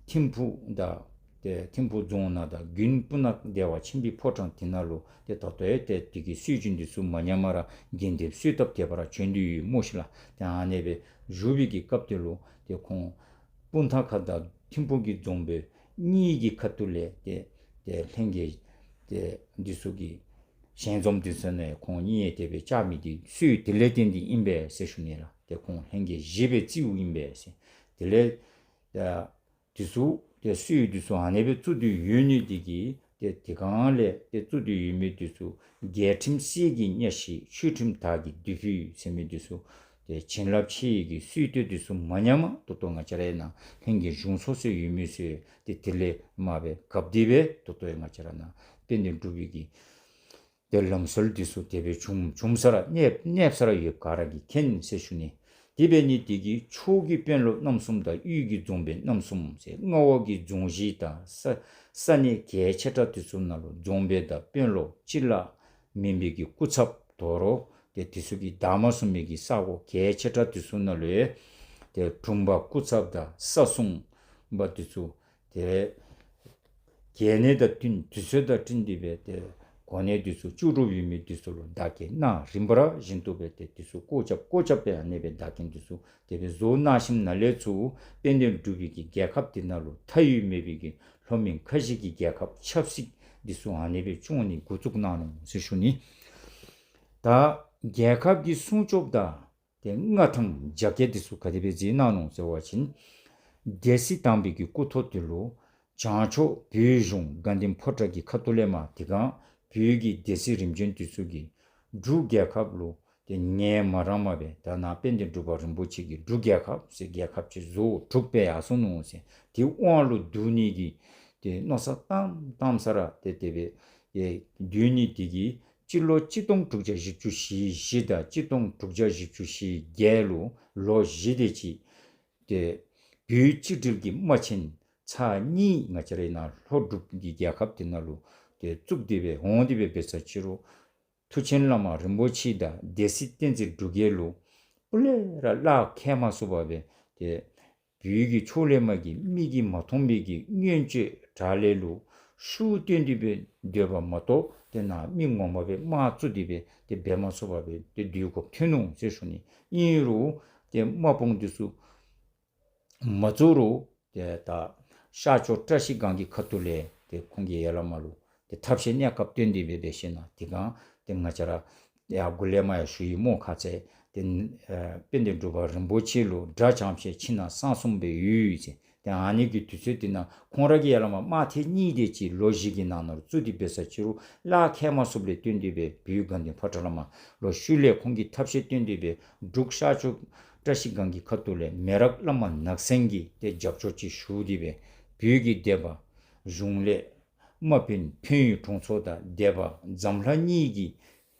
ཐིམ་ཕུག་དང་ཏེ་ཐིམ་ཕུག་རྫོང་ནང་དང་དགོན་སྤུ་ན་བདེ་བ་ཆེན་པོའི་ཕོ་བྲང་དེ་ནང་ལུ་ཏེ་ད་ལྟོ་ཡང་ཏེ་དེ་གི་སྲོལ་རྒྱུན་འདི་ཚུ་མ་ཉམས་པར་ར་གདན་འདྲེན་གསོལ་ཐབ་དེ་སྦེ་ར་བྱོན་ཏེ་ཡོད་སྨོ་ཤིག་ལགས། ཏེ་ཨ་ནི་སྦེ་བཞུགས་པའི་གི་སྐབས་དེ་ལུ་ཏེ་ཁོང་སྤུངས་ཐང་ཁ་དང་ཐིམ་ཕུག་གི་རྫོང་དཔོན་གཉིས་ཀྱི་ཁ་ཐུག་ལས་ཏེ་ཏེ་ལྷན་རྒྱས་ཏེ་འདི་ཚུ་གི་ཞལ་འཛོམས་འདི་ཚུ་ནང་ཁོང་གཉིས་ཡང་དེ་སྦེ་བཅར་མི་འདི་སྲོལ་དེ་ལས་བརྟེན་ཏེ་ཨིན་པས་ཟེར་ཞུ་ནི་ལགས། ཏེ་ཁོང་ལྷན་རྒྱས་བཞི་སྦེ་བརྩིཝ་ཨིན་པས་ཟེར། དེ་ལས་ད་འདི་ཚུ་ཏེ་སྲོལ་འདི་ཚུ་ཨ་ནི་སྦེ་བཙུགས་ཏེ་ཡོད་ནི་འདི་གིས་ཏེ་དེ་སྒང་ལས་ཏེ་བཙུགས་ཏེ་ཡོད་མི་འདི་ཚུ་རྒྱལ་ཁྲིམས་གསེར་གྱི་གཉའ་ཤིང་ཆོས་ཁྲིམས་དར་གྱི་མདུད་ཕུད་ཟེར་མི་འདི་ཚུ་ཏེ་བྱིན་རླབས་ཆེ་བའི་གི་སྲོལ་གཏོད་འདི་ཚུ་མ་ཉམས་པར་ད་ལྟོ་ང་བཅས་རའི་ནཱ་ལྷན་རྒྱས་གཞུང་ཚོགས་ཟེར་ཡོད་མི་ཚུ་ཏེ་དེ་ལས་མར་སྦེ་གབ་སྟེ་སྦེ་ད་ལྟོ་ཡང་ང་བཅས་ར་ནཱ་དཔལ་ལྡན་འབྲུག་པའི་གི་ཏེ་ལམ་སྲོལ་འདི་ཚུ་དེ་སྦེ་བྱུང་བྱུང་ས་ར་གནས་གནས་ས་ར་ཡོདཔ་ག་ར་གིས་མཁྱེན་ཟེར་ཞུ་ནི། དེ་འབད་ནི་འདི་གིས་ཕྱོགས་ཀྱི་དཔོན་སློབ་རྣམ་གསུམ་དང་དབུས་ཀྱི་རྫོང་དཔོན་རྣམ་གསུམ་ཟེར་མངའ་འོག་གི་རྫོང་གཞིས་དང་ས་ས་གནས་གལ་ཆེ་དྲགས་འདི་ཚུ་ནང་ལུ་རྫོང་དཔོན་དང་དཔོན་སློབ་སྤྱི་བླ་མིན་པའི་གི་སྐུ་ཚབ་དོ་རུང་ཏེ་འདི་ཚུ་གིས་བདག་མ་བཟུང་མི་གི་ས་གོ་གལ་ཆེ་དྲགས་འདི་ཚུ་ནང་ལུ་ཡང་ཏེ་དྲུང་པ་སྐུ་ཚབ་དང་ས་སྲུང་པ་འདི་ཚུ་ཏེ་གལ་གནད་དང་བསྟུན་དུས་ཚོད་དང་བསྟུན་ཏེ་སྦེ་ཏེ་ གོ་གནས་འདི་ཚུ་བཅུ་དྲུག་ཡོད་མི་འདི་ཚུ་ལུ་བདག་རྐྱེན་གནང་རིམ་པ་ར་བཞིན་དུ་སྦེ་ཏེ་འདི་ཚུ་བཀོད་ཁྱབ་བཀོད་ཁྱབ་སྦེ་ཨ་ནི་སྦེ་བདག་རྐྱེན་འདི་ཚུ་དེ་སྦེ་བཟོ་གནང་ཞིནམ་ལས་ཚུར་དཔལ་ལྡན་འབྲུག་པའི་གི་རྒྱལ་ཁབ་འདི་ནང་ལུ་མཐའ་དབུས་མེད་པའི་གི་ལྷོ་མོན་ཁ་བཞི་གི་རྒྱལ་ཁབ་ཆབ་སྲིད་འདི་ཚུ་ཨ་ནི་སྦེ་སྐྱོང་ནི་འགོ་བཙུགས་གནང་ནུག་ཟེར་ཞུ་ནི། ད་རྒྱལ་ཁབ་ཀྱི་སྲུང་སྐྱོབ་དང་ཏེ་མངའ་ཐང་རྒྱ་བསྐྱེད་འདི་ཚུ་ག་དེ་སྦེ་མཛད་གནང་ནུག་ཟེར་བ་ཅིན། སྡེ་སྲིད་དམ་པའི་གི་སྐུ་ཐོག་འདི་ལུ་བྱང་ཕྱོགས་བོད་གཞུང་དགའ་ལྡན་ཕོ་བྲང་གི་ཁ་ཐུག་ལས་མར་དེ་སྒང་བོད་ཀྱི་སྡེ་སྲིད་རིམ་བྱོན་འདི་ཚུ་གིས་འབྲུག་རྒྱལ་ཁབ་ལུ་ཏེ་ངལ་མ་རངས་པར་སྦེ་ད་ནཱ་དཔལ་ལྡན་འབྲུག་པ་རིན་པོ་ཆེ་གིས་འབྲུག་རྒྱལ་ཁབ་ཟེར་རྒྱལ་ཁབ་ཅིག་བཟོ་གྲུབ་སྦེ་ཡར་སོང་ནུག་ཟེར། དེ་དབང་ལུ་བསྡུ་ནི་གི་ཏེ་མནོ་བསམ་བཏང་བཏང་ས་ར་ཏེ་དེ་སྦེ་ཏེ་བསྡུ་ནི་དེ་གིས་སྤྱི་ལོ་གཅིག་སྟོང་དྲུག་བརྒྱ་བཞི་བཅུ་ཞེ་བཞི་དང་གཅིག་སྟོང་དྲུག་བརྒྱ་བཞི་བཅུ་ཞེ་བརྒྱད་ལུ་ལོ་བཞི་དེ་ཅིག་ཏེ་བོད་གཅིག་སྒྲིལ་གྱི་དམག་ཆེན་ཚར་གཉིས་ང་བཅས་རའི་ནཱ་ལྷོ་འབྲུག་གི་རྒྱལ་ཁབ་དེ་ནང་ལུ་ཏེ་བཙུགས་ཏེ་སྦེ་འོང་སྟེ་སྦེ་འབད་ས་ཅིག་རུང་མཐུ་ཆེན་བླ་མ་རིན་པོ་ཆེ་དང་སྡེ་སྲིད་བསྟན་འཛིན་འབྲུག་རྒྱལ་ལུ་སྤུ་ལས་ར་གླགས་ཁེལ་མ་ཚུགས་པར་སྦེ་ཏེ་བོད་ཀྱི་ཕྱོགས་ལས་མར་གྱི་མིག་གིས་མ་མཐོང་བའི་གི་མངོན་སྤྱོད་དྲག་ལས་ལུ་ཤུགས་བཏོན་ཏེ་སྦེ་སྡོདཔ་མ་གཏོགས་ཏེ་ནཱ་མི་ངོ་མ་སྦེ་དམག་བཙུགས་ཏེ་སྦེ་ཏེ་འབད་མ་ཚུགས་པར་སྦེ་ཏེ་སྡོད་དགོཔ་ཐོན་ནུག་ཟེར་ཞུ་ནི། ཨིན་རུང་ཏེ་དམག་དཔུང་འདི་ཚུ་མ་བཙུགས་རུང་ཏེ་ད་ཤར་ཕྱོགས་བཀྲ་ཤིས་སྒང་གི་ཁ་ཐུག་ལས་ཏེ་ཁོང་གིས་ཡར་ལས་མར་ལུ་ཏེ་ཐབས་ཤེས་གནས་སྐབས་བཏོན་ཏེ་སྦེ་འབད་ཞིན་ན་དེ་སྒང་ཏེ་ང་བཅས་ར་ཡར་མགུ་ལས་མར་ཡང་ཞུ་ཡི་སྨོ། ཁ་ཙ་ཏེ་ཨ་དཔལ་ལྡན་འབྲུག་པ་རིན་པོ་ཆེ་ལུ་དགྲ་བྱམས་ཆེ་ཕྱི་ནང་གསང་གསུམ་སྦེ་ཡོད་ཟེར། ཏེ་ཨ་ནི་གི་དུས་ཚོད་དེ་ནང་ཁོང་ར་གིས་ཡར་ལས་མར་དམག་ཐེངས་གཉིས་དེ་ཅིག་ལོ་བཞི་གི་ནང་ན་ལུ་བཙུགས་ཏེ་འབད་ས་ཅིག་རུང་གླགས་ཁེལ་མ་ཚུགསཔ་ལས་བརྟེན་ཏེ་སྦེ་བོད་དགའ་ལྡན་ཕོ་བྲང་ལས་མར་ལོག་ཤུལ་ལས་ཁོང་གིས་ཐབས་ཤེས་བཏོན་ཏེ་སྦེ་འབྲུག་ཤར་ཕྱོགས་བཀྲ་ཤིས་སྒང་གི་ཁ་ཐུག་ལས་མེ་རག་བླ་མ་ནག་སེང་གིས་ཏེ་རྒྱབ་སྐྱོར་ཅིག་ཞུ་སྟེ་སྦེ་བོད་ཀྱི་སྡེ་པ་གཞུང་ལས་དམག་དཔོན་ཕན་ཡུལ་དྲུང་འཚོ་དང་སྡེ་པ་འཛམ་ལྷ་གཉིས་ཀྱིས་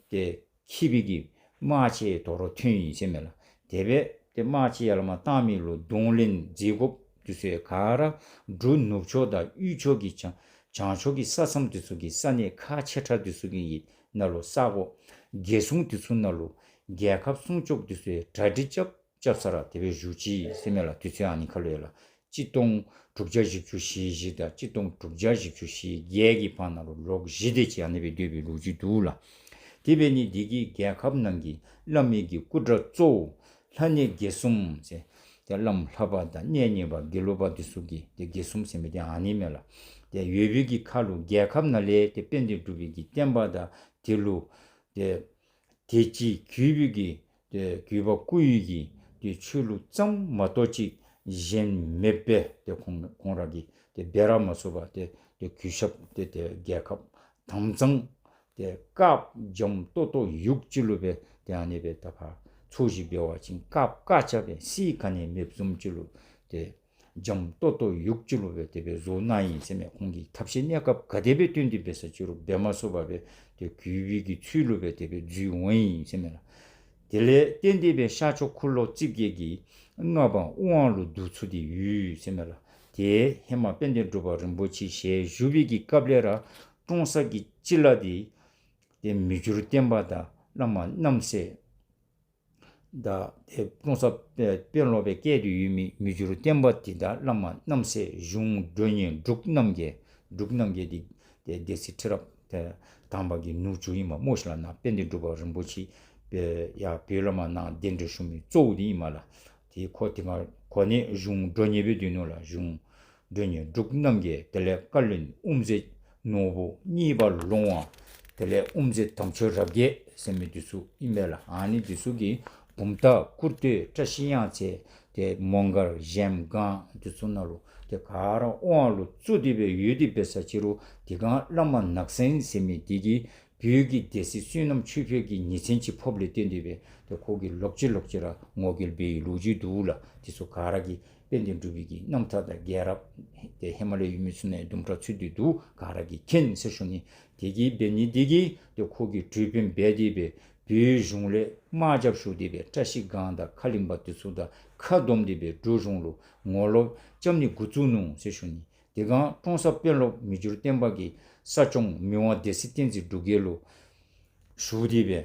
ཏེ་འཁྱིད་པའི་གི་དམག་ཆེན་དོ་རུང་ཐོན་ཡི་ཟེར་མས་ལགས། དེ་སྦེ་ཏེ་དམག་ཆེན་ཡར་ལས་མར་བཏང་མི་ལུ་གདོང་ལེན་མཛད་དགོཔ་འདི་ཚུ་ག་ར་འབྲུག་ནུབ་ཕྱོགས་དང་དབུས་ཕྱོགས་ཀྱི་བྱང་བྱང་ཕྱོགས་ཀྱི་ས་མཚམས་འདི་ཚུ་གི་ས་གནས་ཁག་ཆེ་དྲགས་འདི་ཚུ་གི་ནང་ལུ་ས་གོ་རྒྱལ་སྲུང་འདི་ཚུ་ནང་ལུ་རྒྱལ་ཁབ་སྲུང་སྐྱོབ་འདི་ཚུ་གྲ་སྒྲིག་རྐྱབ་རྐྱབ་ས་ར་དེ་སྦེ་བཞུགས་ཅི་ཟེར་མས་ལགས། དུས་ཚོད་ཨ་ནི་ཁར་ལུ་ཡ་ལགས། གཅིག་སྟོང་དྲུག་བརྒྱ་བཞི་བཅུ་ཞེ་བཞི་དང་གཅིག་སྟོང་དྲུག་བརྒྱ་བཞི་བཅུ་ཞེ་བརྒྱད་ཀྱི་བར་ན་ལུ་ལོ་བཞི་དེ་ཅིག་ཨ་ནི་སྦེ་སྡོད་པའི་ལོ་རྒྱུས་འདུག་ལགས། དེ་འབད་ནི་འདི་གིས་རྒྱལ་ཁབ་ནང་གི་བླ་མའི་གི་སྐུ་དགྲ་གཙོ་བོ་ལྷ་གནས་དགེ་གསུམ་ཟེར་ཏེ་བླམ་ལྷ་པ་དང་གནས་རྙིང་པ་དགེ་ལུགས་པ་འདི་ཚུ་གི་ཏེ་དགེ་གསུམ་ཟེར་མི་འདི་ཨ་ནི་མས་ལགས། ཏེ་ཡོད་པའི་གི་ཁར་ལུ་རྒྱལ་ཁབ་ནང་ལས་ཏེ་དཔལ་ལྡན་འབྲུག་པའི་གི་བསྟན་པ་དང་དེ་ལུ་ཏེ་དེ་ཅིག་གུས་པའི་གི་ཏེ་གུས་པ་བསྐུལ་བའི་གི་ཏེ་ཆོས་ལུགས་ཙམ་མ་གཏོགས་ཅིག་གཞན་མེདཔ་སྦེ་ཏེ་ཁོང་ཁོང་ར་གིས་ཏེ་འབད་ར་མ་ཚུགས་པར་ཏེ་ཏེ་གུས་ཞབས་ཏེ་ཏེ་རྒྱལ་ཁབ་དམ་གཙང་ཏེ་དཀརཔོ་འཇམ་ཏོག་ཏོ་ཡུག་ཅིག་ལུ་སྦེ་ཏེ་ཨ་ནི་སྦེ་ད་ཕར་ཚོས་གཞི་འབད་བ་ཅིན་དཀརཔོ་དཀར་ཆ་སྦེ་བསིལ་ག་ནི་མེདཔ་བཟུམ་ཅིག་ལུ་ཏེ་འཇམ་ཏོག་ཏོ་ཡུག་ཅིག་ལུ་སྦེ་དེ་སྦེ་བཟོ་གནང་ཡི་ཟེར་མས། ཁོང་གིས་ཐབས་ཤེས་གནས་སྐབས་ག་དེ་སྦེ་བཏོན་ཏེ་འབད་ས་ཅིག་རུང་འབད་མ་ཚུགས་པར་སྦེ་ཏེ་གུས་པའི་གི་ཚུལ་ལུ་སྦེ་དེ་སྦེ་འཛུལ་འོང་ཡི་ཟེར་མས་ལགས། དེ་ལས་བརྟེན་ཏེ་སྦེ་ཤར་ཕྱོགས་འཁོར་ལོ་རྩིབས་བརྒྱད་ཀྱི་མངའ་འབངས་དབང་ལུ་བསྡུ་ཚུགས་ཏེ་ཡོད་ཟེར་མས་ལགས། ཏེ་ཧེ་མ་དཔལ་ལྡན་འབྲུག་པ་རིན་པོ་ཆེ་ཞལ་བཞུགས་པའི་གི་སྐབས་ལས་ར་ཀྲོང་གསར་གྱི་སྤྱི་བླ་འདི་ཏེ་མི་འགྱུར་བརྟན་པ་དང་བླ་མ་རྣམ་སྲས་དང་ཏེ་ཀྲོང་གསར་དཔོན་སློབ་སྦེ་བཀལ་ཏེ་ཡོད་མི་མི་འགྱུར་བརྟན་པ་འདི་དང་བླ་མ་རྣམ་སྲས་གཞུང་མགྲོན་གཉེར་འབྲུག་རྣམ་རྒྱལ། འབྲུག་རྣམ་རྒྱལ་འདི་ཏེ་སྡེ་སྲིད་ཁྲི་རབས་ཏེ་དང་པ་གི་ནུ་གཅུང་ཨིན་མས་སྨོ་ཤིག་ལགས། ནཱ་དཔལ་ལྡན་འབྲུག་པ་རིན་པོ་ཆེ་སྦེ་ཡར་བོད་ལས་མར་ནཱ་གདན་འདྲེན་ཞུ་མི་གཙོ་བོ་འདི་ཨིན་མས་ལགས། ཏེ་ཁོ་དེ་སྒང་ཁོ་ནི་གཞུང་མགྲོན་གཉེར་སྦེ་སྡོད་ནུག་ལགས། གཞུང་མགྲོན་གཉེར་འབྲུག་རྣམ་རྒྱལ། དེ་ལས་བཀའ་བློན་དབུ་མཛད་ནོར་བུ། གཉེར་པ་ལོང་བ། དེ་ལས་དབུ་མཛད་དམ་ཆོས་རབ་རྒྱས་ཟེར་མི་འདི་ཚུ་ཨིན་མས་ལགས། ཨ་ནི་འདི་ཚུ་གིས་བུམ་ཐང་སྐུར་སྟོད་བཀྲ་ཤིས་གཡང་རྩེ་ཏེ་མོང་སྒར་གཞལམ་སྒང་འདི་ཚུ་ནང་ལུ་ཏེ་ག་ར་དབང་ལུ་བཙུགས་ཏེ་སྦེ་ཡོད་དེ་འབད་ས་ཅིག་རུང་དེ་སྒང་བླ་མ་ནག་སེང་ཟེར་མི་འདི་གིས་བོད་ཀྱི་སྡེ་སྲིད་བསོད་ནམས་ཆོས་འཕེལ་གྱི་ཉེ་ཚན་ཅིག་ཕོགཔ་ལས་བརྟེན་ཏེ་སྦེ་ཏེ་ཁོ་གིས་ལོག་ཅི་ལོག་ཅི་ར་ངོ་རྒོལ་འབད་བའི་ལོ་རྒྱུས་འདུག་ལགས། དེ་ཚུ་ག་ར་གིས་དཔལ་ལྡན་འབྲུག་པའི་གི་རྣམ་ཐར་དང་རྒྱལ་རབས་ཏེ་ཧེ་མ་ལས་ཡོད་མི་ཚུ་ནང་དུམ་གྲ་ཚུད་དེ་འདུག། ག་ར་གིས་མཁྱེན་ཟེར་ཞུ་ནི། དེ་གིས་འབད་ནི་འདི་གིས་ཏེ་ཁོ་གིས་གྲོས་དཔོན་འབད་དེ་སྦེ་བོད་གཞུང་ལས་དམག་རྒྱབ་ཞུ་སྟེ་སྦེ་བཀྲ་ཤིས་སྒང་དང་ཁ་གླིང་པ་དེ་ཚུ་དང་ཁ་བསྡོམས་ཏེ་སྦེ་འབྲུག་གཞུང་ལུ་ངོ་ལོག་རྐྱབ་ནི་འགོ་བཙུགས་ནུག་ཟེར་ཞུ་ནི། དེ་སྒང་ཀྲོང་གསར་དཔོན་སློབ་མི་འགྱུར་བརྟན་པ་གིས་ས་སྐྱོང་མི་དབང་སྡེ་སྲིད་བསྟན་འཛིན་འབྲུག་རྒྱལ་ལུ་ཞུ་སྟེ་སྦེ་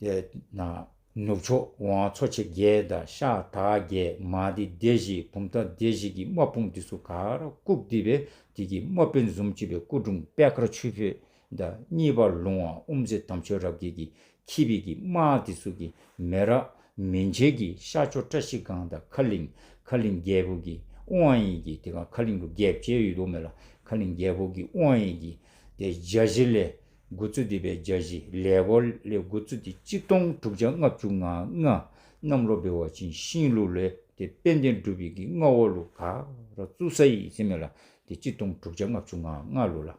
ཏེ་ནཱ་ནུབ་ཕྱོགས་ཝང་ཚོ་ཆེན་བརྒྱད་དང་ཤར་དར་བརྒྱད་མང་སྡེ་སྡེ་བཞི་བུམ་ཐང་སྡེ་བཞི་གི་དམག་དཔུང་འདི་ཚུ་ག་ར་བཀུག་སྟེ་སྦེ་དེ་གི་དམག་དཔོན་བཟུམ་ཅིག་སྦེ་སྐུ་དྲུང་པད་དཀར་ཆོས་འཕེལ་ དང་གཉིས་པ་ལུང་བ་དབུ་མཛད་དམ་ཆོས་རབ་རྒྱས་ཀྱིས་འཁྱིད་པའི་གི་དམག་འདི་ཚུ་གིས་མེ་རག་མན་ཆད་ཀྱི་ཤར་ཕྱོགས་བཀྲ་ཤིས་སྒང་དང་ཁ་གླིང་ཁ་གླིང་རྒྱལ་པོ་གི་དབང་ཡོད་ཀྱི་དེ་སྒང་ཁ་གླིང་ལུ་རྒྱལཔོ་ཅིག་ཡོད་དོ་མས་ལགས། ཁ་གླིང་རྒྱལ་པོ་གི་དབང་ཡོད་ཀྱི་ཏེ་རྒྱ་གཞིས་ལས་འགོ་བཙུགས་ཏེ་སྦེ་རྒྱ་གཞིས་ལས་འགོ་ལས་འགོ་བཙུགས་ཏེ་གཅིག་སྟོང་དྲུག་བརྒྱ་ལྔ་བཅུ་ང་ལྔ་གནམ་ལོ་འབད་བ་ཅིན་ཤིང་ལུག་ལས་ཏེ་དཔལ་ལྡན་འབྲུག་པའི་གི་མངའ་འོག་ལུ་ག་ར་བཙུགས་ས་ཡི་ཟེར་མས་ལགས། ཏེ་གཅིག་སྟོང་དྲུག་བརྒྱ་ལྔ་བཅུ་ང་ལྔ་ལུ་ལགས།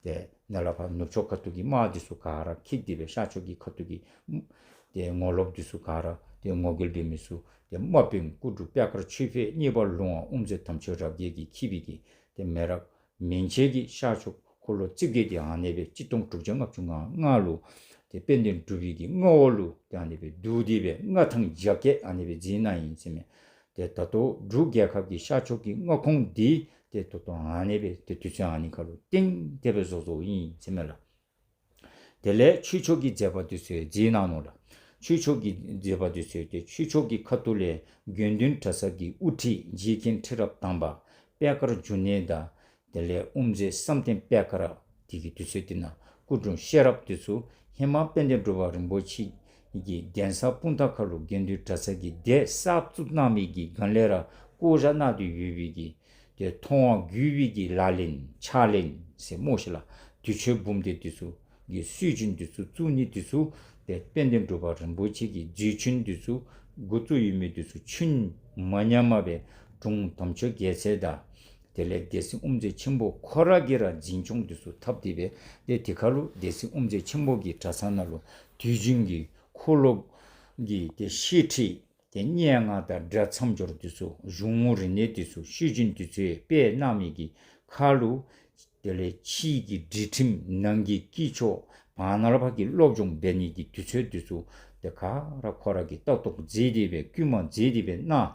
ཏེ་ནཱ་ལས་ཕར་ནུབ་ཕྱོགས་ཁ་ཐུག་གི་དམག་འདི་ཚུ་ག་ར་འཁྱིད་དེ་སྦེ་ཤར་ཕྱོགས་ཀྱི་ཁ་ཐུག་གི་ཏེ་ངོ་ལོགཔ་འདི་ཚུ་ག་ར་ཏེ་ངོ་རྒོལ་འབད་མི་ཚུ་ཏེ་དམག་དཔོན་སྐུ་དྲུང་པད་དཀར་ཆོས་འཕེལ་གཉིས་པ་ལུང་བ་དབུ་མཛད་དམ་ཆོས་རབ་རྒྱས་ཀྱིས་འཁྱིད་པའི་གི་ཏེ་མེ་རག་མན་ཆད་ཀྱི་ཤར་ཕྱོགས་འཁོར་ལོ་རྩིབས་བརྒྱད་དེ་ཨ་ནེ་སྦེ་གཅིག་སྟོང་དྲུག་བརྒྱ་ལྔ་བཅུ་ང་ལྔ་ལུ་ཏེ་དཔལ་ལྡན་འབྲུག་པའི་གི་མངའ་འོག་ལུ་ཏེ་ཨ་ནེ་སྦེ་བསྡུ་སྟེ་སྦེ་མངའ་ཐང་རྒྱ་བསྐྱེད་ཨ་ནེ་སྦེ་མཛད་གནང་ཡི་ཟེར་མས། ཏེ་ད་ལྟོ་འབྲུག་རྒྱལ་ཁབ་ཀྱི་ཤར་ཕྱོགས་ཀྱི་མངའ་ཁོངས་འདི་ཏེ་ད་ལྟོ་ཨ་ནེ་སྦེ་ཏེ་དུས་ཚོད་ཨ་ནི་ཁར་ལུ་གཏན་དེ་སྦེ་བཟོ་བཟོཝ་ཨིན་ཟེར་མས་ལགས། དེ་ལས་ཆོས་ཕྱོགས་ཀྱི་མཛད་པ་འདི་ཚུ་མཛད་གནང་ནུག་ལགས། ཆོས་ཕྱོགས་ཀྱི་མཛད་པ་འདི་ཚུ་ཏེ་ཆོས་ཕྱོགས་ཀྱི་ཁ་ཐུག་ལས་དགེ་འདུན་གྲྭ་ཚང་གི་དབུ་ཁྲིད་རྗེ་མཁན་ཁྲི་རབས་དང་པ་པད་དཀར་འབྱུང་གནས་དང་དེ་ལས་དབུ་མཛད་བསམ་གཏན་པད་དཀར་དེ་གི་དུས་ཚོད་དེ་ནང་སྐུ་དྲུང་ཤེས་རབ་འདི་ཚུ་ཧེ་མ་དཔལ་ལྡན་འབྲུག་པ་རིན་པོ་ཆེ་གི་གདན་ས་སྤུངས་ཐང་ཁ་ལུ་དགེ་འདུན་གྲྭ་ཚང་གི་སྡེ་གསར་བཙུགས་གནང་མི་གི་སྒང་ལས་ར་བསྐོ་བཞག་གནང་སྟེ་ཡོད་པའི་གི་ཏེ་མཐོང་བ་བརྒྱུད་པའི་གི་ལག་ལེན་ཕྱག་ལེན་ཟེར་སྨོ་ཤིག་ལགས། དུས་མཆོད་འབུམ་སྡེ་འདི་ཚུ་གི་སྲོལ་རྒྱུན་འདི་ཚུ་བཙུགས་ནི་འདི་ཚུ་ཏེ་དཔལ་ལྡན་འབྲུག་པ་རིན་པོ་ཆེ་གི་མཛད་འཕྲིན་འདི་ཚུ་འགོ་བཙུགས་ཡོད་མི་འདི་ཚུ་ཆུན་མ་ཉམས་པར་སྦེ་དྲུང་དམ་ཆོས་རྒྱལ་མཚན་དང་དེ་ལས་སྡེ་སྲིད་དབུ་མཛད་ཆེན་པོ་ཁོ་ར་གིས་ར་འཛིན་སྐྱོང་འདི་ཚུ་འཐབ་སྟེ་སྦེ་ཏེ་དེ་ཁར་ལུ་སྡེ་སྲིད་དབུ་མཛད་ཆེན་པོ་གིས་གྲྭ་ཚང་ནང་ལུ་དུས་རྒྱུན་གྱི་འཁོར་ལོ་གི་ཏེ་བཤད་ཁྲིད་ཏེ་སྙན་ངག་དང་སྒྲ་མཚམས་སྦྱོར་འདི་ཚུ་གཞུང་ལུགས་རིག་གནས་འདི་ཚུ་སྲོལ་རྒྱུན་འདི་ཚུ་སྦེ་གནང་མི་གི་ཁར་ལུ་དེ་ལས་ཕྱི་གི་སྒྲིག་ཁྲིམས་ནང་གི་དཀྱིལ་ཆོག་བར་ན་ལས་ཕར་གྱི་སློབ་སྦྱོང་འབད་ནི་གི་དུས་ཚོད་འདི་ཚུ་ཏེ་ག་ར་ཁོ་ར་གིས་ལྟ་རྟོག་མཛད་དེ་སྦེ་བསྐུལ་མ་མཛད་དེ་སྦེ་གནང་།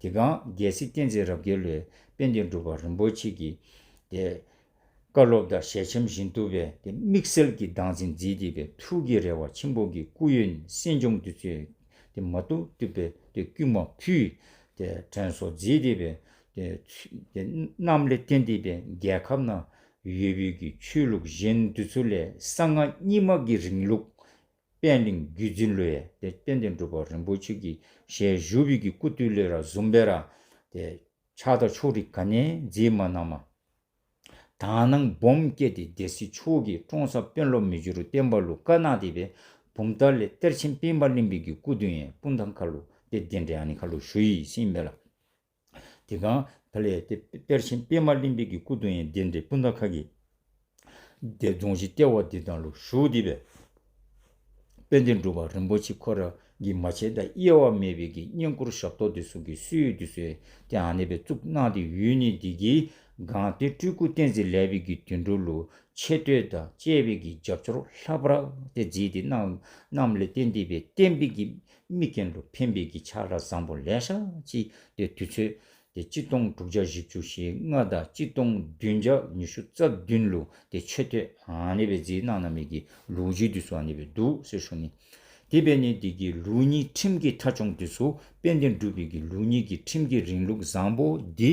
དེ་སྒང་རྒྱལ་སྲས་བསྟན་འཛིན་རབ་རྒྱས་ལུ་དཔལ་ལྡན་འབྲུག་པ་རིན་པོ་ཆེ་གིས་ཏེ་བཀའ་སློབ་དང་ཞལ་ཆེམས་བཞིན་དུ་སྦེ་ཏེ་དམིགས་བསལ་གྱི་བདག་འཛིན་མཛད་དེ་སྦེ་ཐུགས་ཀྱི་རེ་བ་ཆེན་པོ་གི་སྐུ་ཡོན་གསན་སྦྱོང་འདི་ཚུ་ཏེ་མ་བཏུབ་བཏུབ་སྦེ་ཏེ་བསྐུལ་མ་ཕུལ། ཏེ་དྲན་གསོ་མཛད་དེ་སྦེ་ཏེ་ཏེ་གནངམ་ལས་བརྟེན་ཏེ་སྦེ་རྒྱལ་ཁབ་ནང་ཡོད་པའི་གི་ཆོས་ལུགས་གཞན་འདི་ཚུ་ལས་གསང་སྔགས་རྙིང་མ་གི་རིང་ལུགས་པད་གླིང་བརྒྱུད་འཛིན་ལུ་ཡང་ཏེ་དཔལ་ལྡན་འབྲུག་པ་རིན་པོ་ཆེ་གི་ཞལ་བཞུགས་པའི་གི་སྐུ་དུས་ལས་ར་བཟུང་སྦེ་ར་ཏེ་ཆགས་སྡང་ཕྱོགས་རིས་ག་ནི་ཡང་མཛད་མ་གནངམ། དག་སྣང་སྦོམ་བསྐྱེད་དེ་སྡེ་སྲིད་མཆོག་གིས་ཀྲོང་གསར་དཔོན་སློབ་མི་འགྱུར་བརྟན་པ་ལུ་བཀའ་གནང་སྟེ་སྦེ་བུམ་ཐང་ལས་གཏེར་ཆེན་པདྨ་གླིང་པའི་གི་སྐུ་གདུང་ཡང་སྤུངས་ཐང་ཁ་ལུ་ཏེ་གདན་འདྲེན་ཨ་ནི་ཁ་ལུ་ཞུ་ཡི་ཟེར་ཨིན་པས་ལགས། དེ་སྒང་ཕར་ལས་ཏེ་གཏེར་ཆེན་པདྨ་གླིང་པའི་གི་སྐུ་གདུང་ཡང་གདན་འདྲེན་སྤུངས་ཐང་ཁ་གི་ཏེ་རྫོང་གཞི་ལྟེ་བ་འདི་ནང་ལུ་བཞུགས་ཏེ་སྦེ་དཔལ་ལྡན་འབྲུག་པ་རིན་པོ་ཆེ་ཁོ་ར་གིས་མ་ཆད་དང་དབྱེ་བ་མེད་པའི་གི་བསྙེན་བཀུར་ཞབས་ཏོག་འདི་ཚུ་གི་སྲོལ་འདི་ཚུ་ཏེ་ཨ་ནི་སྦེ་བཙུགས་གནང་སྟེ་ཡོད་ནི་འདི་གིས་སྒང་སྟེང་སྤྲུལ་སྐུ་བསྟན་འཛིན་ལེགས་པའི་གི་དོན་གྲུབ་ལུ་ཆེ་བསྟོད་དང་བཅས་པའི་གི་རྒྱབ་སྐྱོར་ལྷག་པར་ཏེ་མཛད་དེ་གནང་གནངམ་ལས་བརྟེན་ཏེ་སྦེ་བསྟན་པའི་གི་མིག་རྒྱན་ལུ་ཕན་པའི་གི་ཕྱག་ལཱ་བཟང་པོ་ལེ་ཤ་ཅིག་ཏེ་དུས་ཚོད་ཏེ་གཅིག་སྟོང་དྲུག་བརྒྱ་བཞི་བཅུ་ཞེ་ལྔ་དང་གཅིག་སྟོང་བདུན་བརྒྱ་ཉི་ཤུ་རྩ་བདུན་ལུ་ཏེ་ཆེ་བསྟོད་ཨ་ནི་སྦེ་མཛད་གནང་གནང་མི་གི་ལོ་རྒྱུས་འདི་ཚུ་ཨ་ནི་སྦེ་འདུག་ཟེར་ཞུ་ནི། དེ་འབད་ནི་འདི་གིས་ལུགས་གཉིས་ཁྲིམས་ཀྱི་ཐ་སྐྱོང་འདི་ཚུ་དཔལ་ལྡན་འབྲུག་པའི་གི་ལུགས་གཉིས་ཀྱི་ཁྲིམས་ཀྱི་རིང་ལུགས་བཟང་པོ་འདི་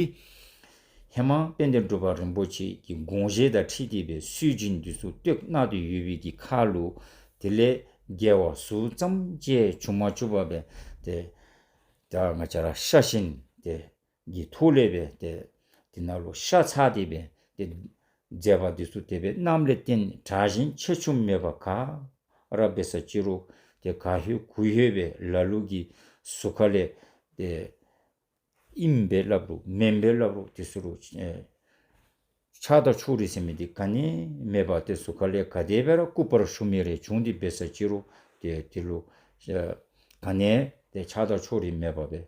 ཧེ་མ་དཔལ་ལྡན་འབྲུག་པ་རིན་པོ་ཆེ་གི་དགོངས་བཞེད་དང་འཁྲིལ་ཏེ་སྦེ་སྲོལ་རྒྱུན་འདི་ཚུ་བཏོད་གནང་སྟེ་ཡོད་པའི་གི་ཁར་ལུ་དེ་ལས་འགལ་བ་ཟུར་ཙམ་ཅིག་བྱུང་མ་བཅུག་པར་སྦེ་ཏེ་ད་ང་བཅས་ར་ཤ་ཞེན་ཏེ་གི་ཐོག་ལས་སྦེ་ཏེ་དེ་ནང་ལུ་ཤ་ཚ་སྟེ་སྦེ་ཏེ་མཛད་པ་འདི་ཚུ་དེ་སྦེ་གནངམ་ལས་བརྟེན་དྲག་ཞན་ཆེ་ཆུང་མེད་པར་ག་ར་འབད་ས་ཅི་རུང་ཏེ་ག་ཧེ་གུ་ཧེ་སྦེ་ལ་ལུ་གི་ཟུར་ཁ་ལས་ཏེ་ཨིན་པས་སླབ་རུང་མེན་པས་སླབ་རུང་དེ་ཚུ་རུང་ཨེ་ཆགས་སྡང་ཕྱོགས་རིས་ཟེར་མི་འདི་ག་ནི་མེད་པར་ཏེ་ཟུར་ཁ་ལས་ག་དེ་སྦེ་ར་སྐུ་པར་ཞུ་མི་རེ་བྱུང་སྟེ་འབད་ས་ཅི་རུང་ཏེ་དེ་ལུ་ཨེ་ག་ནི་ཏེ་ཆགས་སྡང་ཕྱོགས་རིས་མེད་པར་སྦེ་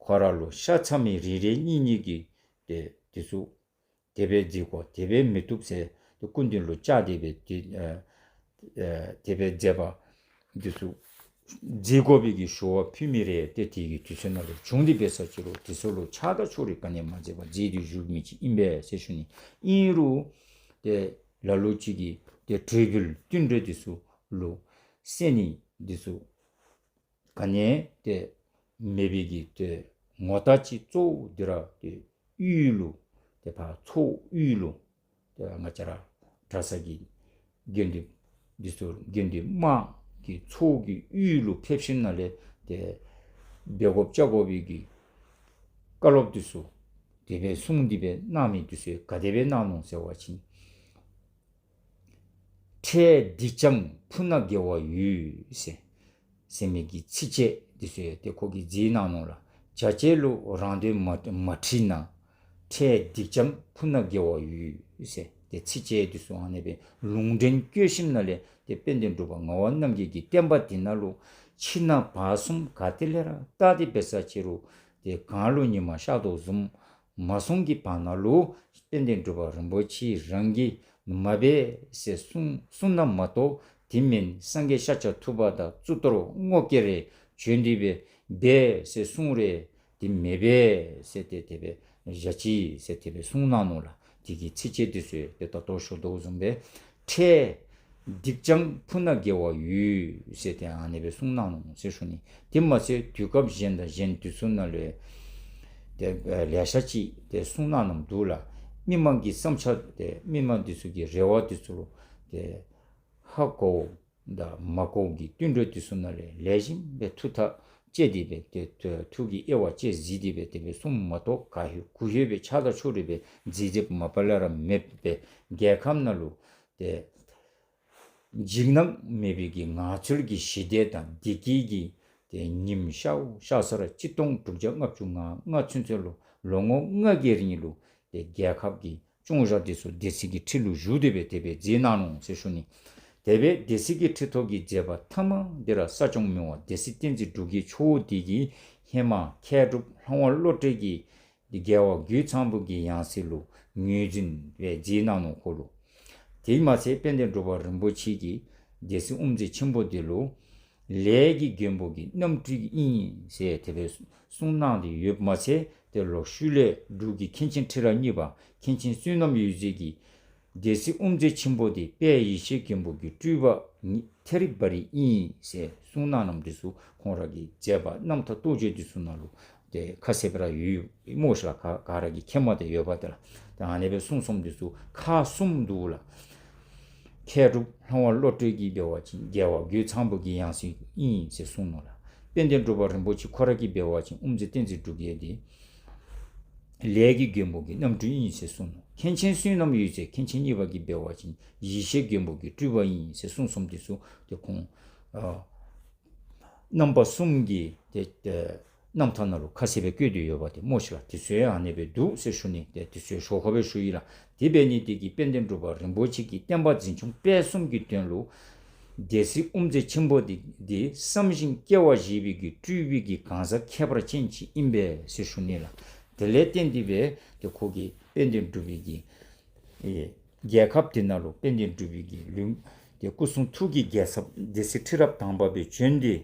ཁོ་ར་ལུ་ཤ་ཚ་མི་རེ་རེ་གཉིས་གཉིས་ཀྱིས་ཏེ་དེ་ཚུ་དེ་སྦེ་མཛད་དགོ་དེ་སྦེ་མི་བཏུབ་ཟེར་ཏེ་སྐུ་མདུན་ལུ་བཅར་ཏེ་སྦེ་ཏེ་ཨེ་ཨེ་དེ་སྦེ་མཛད་པ་འདི་ཚུ་མཛད་དགོ་པའི་གི་ཞུ་བ་ཕུལ་མི་རེ་ཏེ་དེ་གི་དུས་ཚོད་ནང་ལུ་བྱུང་སྟེ་འབད་ས་ཅི་རུང་དེ་ཚུ་ལུ་ཆགས་སྡང་ཕྱོགས་རིས་ག་ནི་མ་མཛད་པར་མཛད་དེ་བཞུགས་མི་ཅིག་ཨིན་པས་ཟེར་ཞུ་ནི། ཨིན་རུང་ཏེ་ལ་ལུ་ཅིག་གིས་ཏེ་གྲོས་འབུལ་བསྟུན་གྲོས་འདི་ཚུ་ལུ་གསན་ནི་འདི་ཚུ་ག་ནི་ཏེ་མེད་པའི་གི་ཏེ་ངོ་རྟགས་ཅིག་གཙོ་བོ་འདི་ར་ཏེ་དབུས་ལུ་ཏེ་ཕར་ཚོགས་དབུས་ལུ་ཏེ་ང་བཅས་ར་གྲྭ་ཚང་གི་ དགེ་འདུན་འདི་ཚུ་དགེ་འདུན་དམངས་ཀྱི་ཚོགས་ཀྱི་དབུས་ལུ་ཕེབས་ཞིནམ་ལས་ཏེ་འབད་དགོཔ་བྱ་དགོ་པའི་གི་བཀའ་སློབ་འདི་ཚུ་དེ་སྦེ་གསུངས་ཏེ་སྦེ་གནང་མི་འདི་ཚུ་ག་དེ་སྦེ་གནང་ནུག་ཟེར་བ་ཅིན། འཕྲལ་སྡིག་ཙམ་ཕུ་ན་དགེ་བ་ཡོད་ཟེར་ཟེར་མི་གི་ཚིགས་བཅད་འདི་ཚུ་ཡང་ཏེ་ཁོ་གིས་མཛད་གནང་ནུག་ལགས། བྱ་བྱེད་ལུ་རང་དོན་མ་མ་འཁྲིས་ན། འཕྲལ་སྡིག་ཙམ་ཕུ་ན་དགེ་བ་ཡོད་ཟེར་ཏེ་ཚིགས་བཅད་འདི་ཚུ་ཨ་ནེ་སྦེ་ལུང་འདྲེན་བཀོད་ཞིནམ་ལས་ཏེ་དཔལ་ལྡན་འབྲུག་པ་ངག་དབང་རྣམ་རྒྱལ་གྱི་བསྟན་པ་འདི་ནང་ལུ་ཕྱི་ནང་བར་གསུམ་ག་ཏེ་ལས་ར་བལྟ་སྟེ་འབད་ས་ཅི་རུང་ཏེ་གངས་ལུ་ཉི་མ་ཤར་དོ་བཟུམ་མ་སོང་གི་བར་ན་ལུ་དཔལ་ལྡན་འབྲུག་པ་རིན་པོ་ཆེ་རང་གིས་མ་འབད་ཟེར་གསུངས་གསུངས་ན་མ་གཏོགས། དེ་མེན་སངས་རྒྱས་ཤཱཀྱ་ཐུབ་པ་དང་གཙུག་ཏོར་རྔོག་ཀེ་རེ་བྱོན་ཏེ་སྦེ་འབད་ཟེར་གསུངས་རུང་དེ་མི་འབད་ཟེར་ཏེ་དེ་སྦེ་བཞག་ཅི་ཟེར་དེ་སྦེ་གསུངས་གནང་ནུག་ལགས། དེ་གི་ཚིགས་བཅད་འདི་ཚུ་ཡང་ཏེ་ད་ལྟོ་ཞུ་དོ་བཟུམ་སྦེ་འཕྲལ་སྡིག་ཙམ་ཕུ་ན་དགེ་བ་ཡོད་ཟེར་ཏེ་ཨ་ནེ་སྦེ་གསུངས་གནང་ནུག་ཟེར་ཞུ་ནི། དེ་མ་ཚད་དུས་སྐབས་གཞན་དང་གཞན་དུས་ཚོད་ནང་ལུ་ཏེ་ལེ་ཤ་ཅིག་ཏེ་གསུངས་གནངམ་འདུག་ལགས། མི་མང་གི་བསམ་འཆར་ཏེ་མི་མང་འདི་ཚུ་གི་རེ་བ་འདི་ཚུ་ལུ་ཏེ་ཧ་གོཝ་དང་མ་གོཝ་གི་བསྟུན་གྲོས་འདི་ཚུ་ནང་ལས་ལེགས་ཤོམ་སྦེ་ཐུགས་ཐག་བཅད་དེ་སྦེ་ཏེ་ཐུགས་ཀྱི་དབྱེ་བ་དཔྱད་གཟིགས་ཏེ་སྦེ་དེ་སྦེ་གསུངམ་མ་གཏོགས་ག་ཧེ་གུ་ཧེ་སྦེ་ཆ་ད་ཆོ་རེ་སྦེ་མཛད་མཛདཔ་མ་པ་ལས་ར་མེདཔ་སྦེ་རྒྱལ་ཁབ་ནང་ལུ་ཏེ་འཇིགས་སྣང་མེད་པའི་གི་ངང་ཚུལ་གྱི་ཞི་བདེ་དང་བདེ་སྐྱིད་ཀྱི་ཏེ་ཉིམ་ཤརཝ་ཤར་ས་ར་གཅིག་སྟོང་དྲུག་བརྒྱ་ལྔ་བཅུ་ང་ལྔ་ཚུན་ཚོད་ལུ་ལོ་ངོ་ལྔ་གི་རིང་ལུ་ཏེ་རྒྱལ་ཁབ་ཀྱི་སྐྱོང་བཞག་འདི་ཚུ་སྡེ་སྲིད་ཀྱི་ཁྲི་ལུ་བཞུགས་ཏེ་སྦེ་དེ་སྦེ་མཛད་གནང་ནུག་ཟེར་ཞུ་ནི། དེ་སྦེ་སྡེ་སྲིད་ཀྱི་ཁྲི་ཐོག་གི་མཛད་པ་མཐའ་མ་འདི་ར་ས་སྐྱོང་མི་དབང་སྡེ་སྲིད་བསྟན་འཛིན་འབྲུག་རྒྱལ་མཆོག་འདི་གིས་ཧེ་མ་མཁས་གྲུབ་ལྷ་དབང་བློ་གྲོས་ཀྱིས་འདི་རྒྱལ་བ་རྒོད་ཚང་པ་གི་ཡང་སྲིད་ལུ་ངོས་འཛིན་སྦེ་མཛད་གནང་ནུག་ཁོ་ལུ། དེ་མ་ཚད་དཔལ་ལྡན་འབྲུག་པ་རིན་པོ་ཆེ་གིས་སྡེ་སྲིད་དབུ་མཛད་ཆེན་པོ་འདི་ལུ་ལས་ཀྱི་མགོན་པོ་གི་རྣམ་སྤྲུལ་ཨིན་ཟེར་དེ་སྦེ་གསུངས་གནང་སྟེ་ཡོདཔ་མ་ཚད་ཏེ་ལོག་ཤུལ་ལས་འབྲུག་གི་མཁན་ཆེན་ཁྲི་རབས་གཉིས་པ་མཁན་ཆེན་བསོད་ནམས་འོད་ཟེར་གྱིས་སྡེ་སྲིད་དབུ་མཛད་ཆེན་པོ་འདི་དཔལ་ཡེ་ཤེས་མགོན་པོ་གི་སྤྲུལ་པ་ཉིད་ཐེ་རི་བ་རི་ཨིན་ཟེར་གསུངས་གནང་གནངམ་འདི་ཚུ་ཁོང་ར་གི་མཛད་པ་རྣམ་ཐར་རྟོགས་བརྗོད་འདི་ཚུ་ནང་ལུ་ཏེ་ཁ་གསལ་སྦེ་ར་ཡོད་སྨོ་ཤེས་ལགས། ག་ག་ར་གིས་མཁྱེནམ་ཏེ་ཡོདཔ་ཏེ་ལགས། ཏེ་ཨ་ནེ་སྦེ་གསུངས་གསུངསམ་འདི་ཚུ་ཁག་གསུམ་འདུག་ལགས། མཁས་གྲུབ་ལྷ་དབང་བློ་གྲོས་ཀྱིས་འབད་བ་ཅིན་རྒྱལ་བ་རྒོད་ཚང་པ་གི་ཡང་སྲིད་ཨིན་ཟེར་གསུངས་ནུག་ལགས། དཔལ་ལྡན་འབྲུག་པ་རིན་པོ་ཆེ་ཁོ་ར་གིས་འབད་བ་ཅིན་དབུ་མཛད་བསྟན་འཛིན་འབྲུག་རྒྱལ་འདི་ལས་ཀྱི་མགོན་པོ་གི་རྣམ་སྤྲུལ་ཨིན་ཟེར་གསུངས་ནུག། མཁན་ཆེན་བསོད་ནམས་འོད་ཟེར་མཁན་ཆེན་གཉིས་པ་གིས་འབད་བ་ཅིན་ཡེ་ཤེས་མགོན་པོ་གི་སྤྲུལ་པ་ཨིན་ཟེར་གསུངས་གསུངསམ་འདི་ཚུ་ཏེ་ཁོང་ཨ་རྣམ་པ་གསུམ་གྱི་ཏེ་ཏེ་རྣམ་ཐར་ནང་ལུ་ཁ་གསལ་སྦེ་བཀོད་དེ་ཡོདཔ་ཏེ་སྨོ་ཤེས་ལགས། དེ་ཚུ་ཡང་ཨ་ནེ་སྦེ་འདུག་ཟེར་ཞུ་ནི། ཏེ་དེ་ཚུ་ཡང་ཞོར་ཁ་སྦེ་ཞུ་ཡི་ལགས། དེ་འབད་ནི་དེ་གིས་དཔལ་ལྡན་འབྲུག་པ་རིན་པོ་ཆེ་གི་བསྟན་པ་འཛིན་སྐྱོང་སྤེལ་གསུམ་གྱི་དོན་ལུ་སྡེ་སྲིད་དབུ་མཛད་ཆེན་པོ་འདི་འདི་བསམ་བཞིན་སྐྱེ་བ་བཞེས་པའི་གི་སྤྲུལ་པའི་གི་གང་ཟག་ཁྱད་པར་ཅན་ཅིག་ཨིན་པས་ཟེར་ཞུ་ནི་ལགས། དེ་ལས་བརྟེན་ཏེ་སྦེ་ཏེ་ཁོ་གིས་དཔལ་ལྡན་འབྲུག་པའི་གི་ཨེ་རྒྱལ་ཁབ་དེ་ནང་ལུ་དཔལ་ལྡན་འབྲུག་པའི་གི་ལུང་ཏེ་སྐུ་གསུང་ཐུགས་ཀྱི་རྒྱལ་ཚབ་སྡེ་སྲིད་ཁྲི་རབས་དང་པ་སྦེ་བྱོན་ཏེ་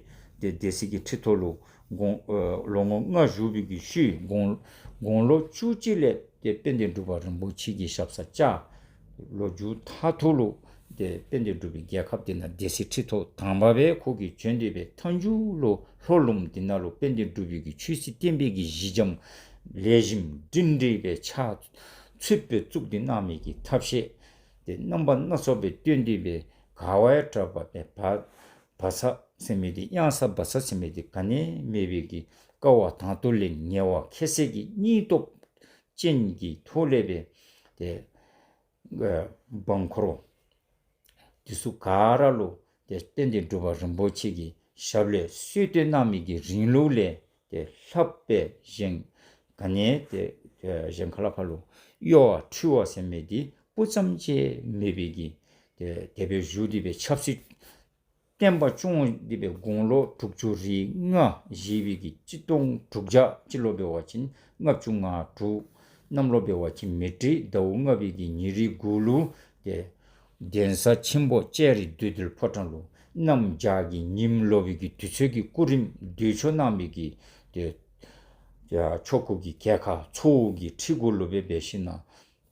ཏེ་སྡེ་སྲིད་ཀྱི་ཁྲི་ཐོག་ལུ་དགུང་ཨེ་ལོ་ངོ་ལྔ་བཞུགས་པའི་གི་ཤུལ་དགུང་དགུང་ལོ་བཅུ་གཅིག་ལས་ཏེ་དཔལ་ལྡན་འབྲུག་པ་རིན་པོ་ཆེ་གི་ཞབས་སར་བཅར། ལོ་མཇུག་མཐར་ཐུག་ལུ་ཏེ་དཔལ་ལྡན་འབྲུག་པའི་རྒྱལ་ཁབ་དེ་ནང་སྡེ་སྲིད་ཁྲི་ཐོག་དང་པ་སྦེ་ཁོ་གིས་བྱོན་ཏེ་སྦེ་མཐའ་མཇུག་ལུ་ལྷོ་ལུངམ་དེ་ནང་ལུ་དཔལ་ལྡན་འབྲུག་པའི་གི་ཆོས་སྲིད་བསྟན་པའི་གི་གཞི་འགྱམ་ལེགས་ཤོམ་སྒྲིང་སྒྲིང་སྦེ་ཕྱག་ཚུད་པའི་བཙུགས་ཏེ་གནང་མི་གི་ཐབས་ཤེས་ཏེ་རྣམ་པ་སྣ་ཚོགས་སྦེ་སྟོན་ཏེ་སྦེ་ག་བ་ཡང་དྲག་པ་སྦེ་བ་བ་ཚ་ཟེར་མི་འདི་གཡང་ས་བ་ཚ་ཟེར་མི་འདི་ག་ནི་མེད་པའི་གི་དཀའ་བ་དང་དུ་ལེན་ངལ་བ་ཁྱད་བསད་ཀྱི་སྙིང་སྟོབས་ཅན་གྱི་ཐོག་ལས་སྦེ་ཏེ་ཨེ་འབངས་འཁོར་འདི་ཚུ་ག་ར་ལུ་ཏེ་དཔལ་ལྡན་འབྲུག་པ་རིན་པོ་ཆེ་གི་ཞབས་ལས་གསོལ་སྟོན་གནང་མི་གི་རིང་ལུགས་ལས་ཏེ་ལྷག་པའི་གཞན་ག་ནི་ཏེ་ཨེ་གཞན་ཁ་ལ་ཕར་ལུ་གཡོ་བ་འཁྲུལ་བ་ཟེར་མི་འདི་སྤུ་ཙམ་ཅིག་མེད་པའི་གི་ཏེ་དེ་སྦེ་བཞུགས་ཏེ་སྦེ་ཆབ་སྲིད་བསྟན་པ་སྐྱོང་སྟེ་སྦེ་དགུང་ལོ་དྲུག་ཅུ་རེ་ལྔ་བཞེས་པའི་གི་གཅིག་སྟོང་དྲུག་བརྒྱ་སྤྱི་ལོ་འབད་བ་ཅིན་ལྔ་བཅུ་ང་དྲུག་གནམ་ལོ་འབད་བ་ཅིན་མེ་སྤྲེལ་ཟླཝ་ལྔ་པའི་གི་ཉེར་དགུ་ལུ་ཏེ་གདན་ས་ཆེན་པོ་ལྕགས་རི་བདུད་འདུལ་ཕོ་བྲང་ལུ་གནམ་བྱཱར་གྱི་ཉིམ་ལོག་པའི་གི་དུས་ཚོད་ཀྱི་སྐུ་རིམ་བསྡུས་མཆོད་གནང་མི་གི་ཏེ་ཆོ་ག་གི་གྱལ་ཁ་ཚོགས་ཀྱི་ཁྲི་གུ་ལུ་སྦེ་འབད་ཞིན་ན་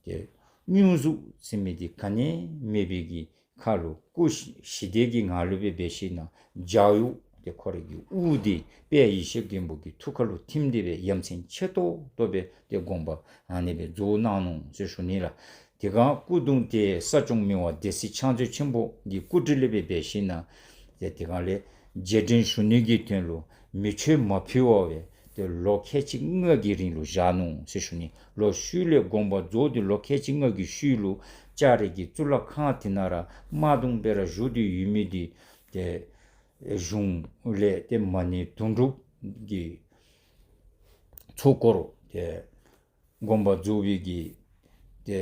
ཏེ་སྙུན་གཟུགས་ཟེར་མི་འདི་ག་ནི་མེད་པའི་གི་ཁར་ལུ་སྐུ་ཞི་བདེ་གི་ངང་ལུ་སྦེ་འབད་ཞིན་ན་ལྗགས་དབྱུག་ཏེ་ཁོ་རའི་གི་དབུ་འདི་དཔལ་ཡེ་ཤེས་མགོན་པོ་གི་ཐུགས་ཀ་ལུ་ཐིམ་སྟེ་སྦེ་ཡ་མཚན་ཆེ་ཏོག་ཏོ་སྦེ་ཏེ་དགོངས་པ་ཨ་ནི་སྦེ་རྫོགས་གནང་ནུག་ཟེར་ཞུ་ནི་ལགས། དེ་སྒང་སྐུ་གདུང་དེ་ས་སྐྱོང་མི་དབང་སྡེ་སྲིད་ཕྱག་མཛོད་ཆེན་པོ་གི་སྐུ་དྲིན་ལས་སྦེ་འབད་ཞིནམ་ལས་ཏེ་དེ་སྒང་ལས་རྗེས་དྲན་ཞུ་ནི་གི་དོན་ལུ་མེ་མཆོད་མ་ཕུལ་བར་སྦེ་ཏེ་ལོ་ཁལ་གཅིག་ལྔ་གི་རིང་ལུ་བཞག་ནུག་ཟེར་ཞུ་ནི། ལོག་ཤུལ་ལས་དགོངས་པ་རྫོགས་ཏེ་ལོ་ཁལ་གཅིག་ལྔ་གི་ཤུལ་ལུ་ལྕགས་རི་གི་གཙུག་ལག་ཁང་དེ་ནང་ར་དམར་གདུང་སྦེ་ར་བཞུགས་ཏེ་ཡོད་མི་འདི་ཏེ་གཞུང་ལས་ཏེ་མ་ཎི་དུང་སྒྲུབ་ཀྱི་ཚོགས་འཁོར་ཏེ་དགོངས་པ་རྫོགས་པའི་གི་ཏེ་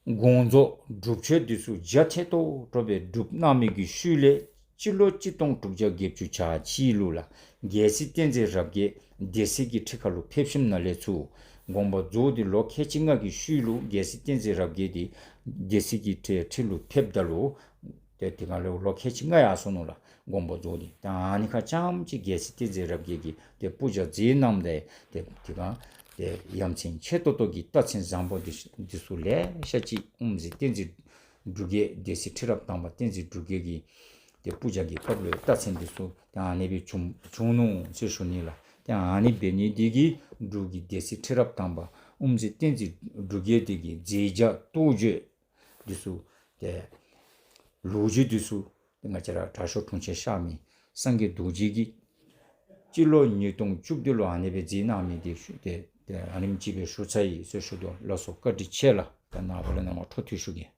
དགོངས་རྫོགས་སྒྲུབ་མཆོད་འདི་ཚུ་རྒྱ་ཆེ་ཏོག་ཏོ་སྦེ་སྒྲུབ་གནང་མི་གི་ཤུལ་ལས་སྤྱི་ལོ་གཅིག་སྟོང་དྲུག་བརྒྱ་བརྒྱད་ཅུ་གྱ་གཅིག་ལུ་ལགས་རྒྱལ་སྲས་བསྟན་འཛིན་རབ་རྒྱས་སྡེ་སྲིད་ཀྱི་ཁྲི་ཁར་ལུ་ཕེབས་ཞིནམ་ལས་ཚུར་དགོངས་པ་རྫོགས་ཏེ་ལོ་ཁལ་གཅིག་ལྔ་གི་ཤུལ་ལུ་རྒྱལ་སྲས་བསྟན་འཛིན་རབ་རྒྱས་འདི་སྡེ་སྲིད་ཀྱི་ཁྲི་ཁྲི་ལུ་ཕེབས་ད་ལུ་ཏེ་དེ་སྒང་ལས་ལོ་ཁལ་གཅིག་ལྔ་ཡར་སོ་ནུག་ལགས། དགོངས་པ་རྫོགས་ཏེ། ཏེ་ཨ་ནི་ཁར་རྐྱངམ་ཅིག་རྒྱལ་སྲས་བསྟན་འཛིན་རབ་རྒྱས་ཀྱིས་ཏེ་སྤུར་རྒྱག་མཛད་གནངམ་ད་ཏེ་དེ་སྒང་ཏེ་ཡ་མཚན་ཆེ་ཏོག་ཏོ་གི་རྟགས་མཚན་བཟང་པོ་འདི་འདི་ཚུ་ལེ་ཤ་ཅིག་དབུ་མཛད་བསྟན་འཛིན་འབྲུག་རྒྱས་སྡེ་སྲིད་ཁྲི་རབས་དང་པ་བསྟན་འཛིན་འབྲུག་རྒྱས་ཀྱི་ཏེ་སྤུར་རྒྱག་གི་སྐབས་ལུ་རྟགས་མཚན་འདི་ཚུ་ཏེ་ཨ་ནི་སྦེ་བྱུང་བྱུང་ནུག་ཟེར་ཞུ་ནི་ལགས། ཏེ་ཨ་ནི་འབད་ནི་འདི་གིས་འབྲུག་གི་སྡེ་སྲིད་ཁྲི་རབས་དང་པ་དབུ་མཛད་བསྟན་འཛིན་འབྲུག་རྒྱས་འདི་གི་མཛད་བྱ་རྟོགས་བརྗོད་འདི་ཚུ་ཏེ་ལོ་རྒྱུས་འདི་ཚུ་ཏེ་ང་བཅས་ར་དྲག་ཤོས་དྲུང་ཆེན་གཤགས་མི་སངས་རྒྱས་རྡོ་རྗེ་གིས་སྤྱི་ལོ་ཉིས་སྟོང་བཅུ་བདུན་ལུ་ཨ་ནི་སྦེ་མཛད་གནང་མི་འདི་ཞུ་ཏེ་ཏེ་ཨ་ནེམ་ཅིག་སྦེ་ཞུ་ཚར་ཡི་ཟེར་ཞུ་དོ། ལགས་སོ། བཀའ་དྲིན་ཆེ་ལགས། ད་ནངས་པ་ལས་ནངས་པ་འཕྲོ་མཐུད་ཞུ་གེ།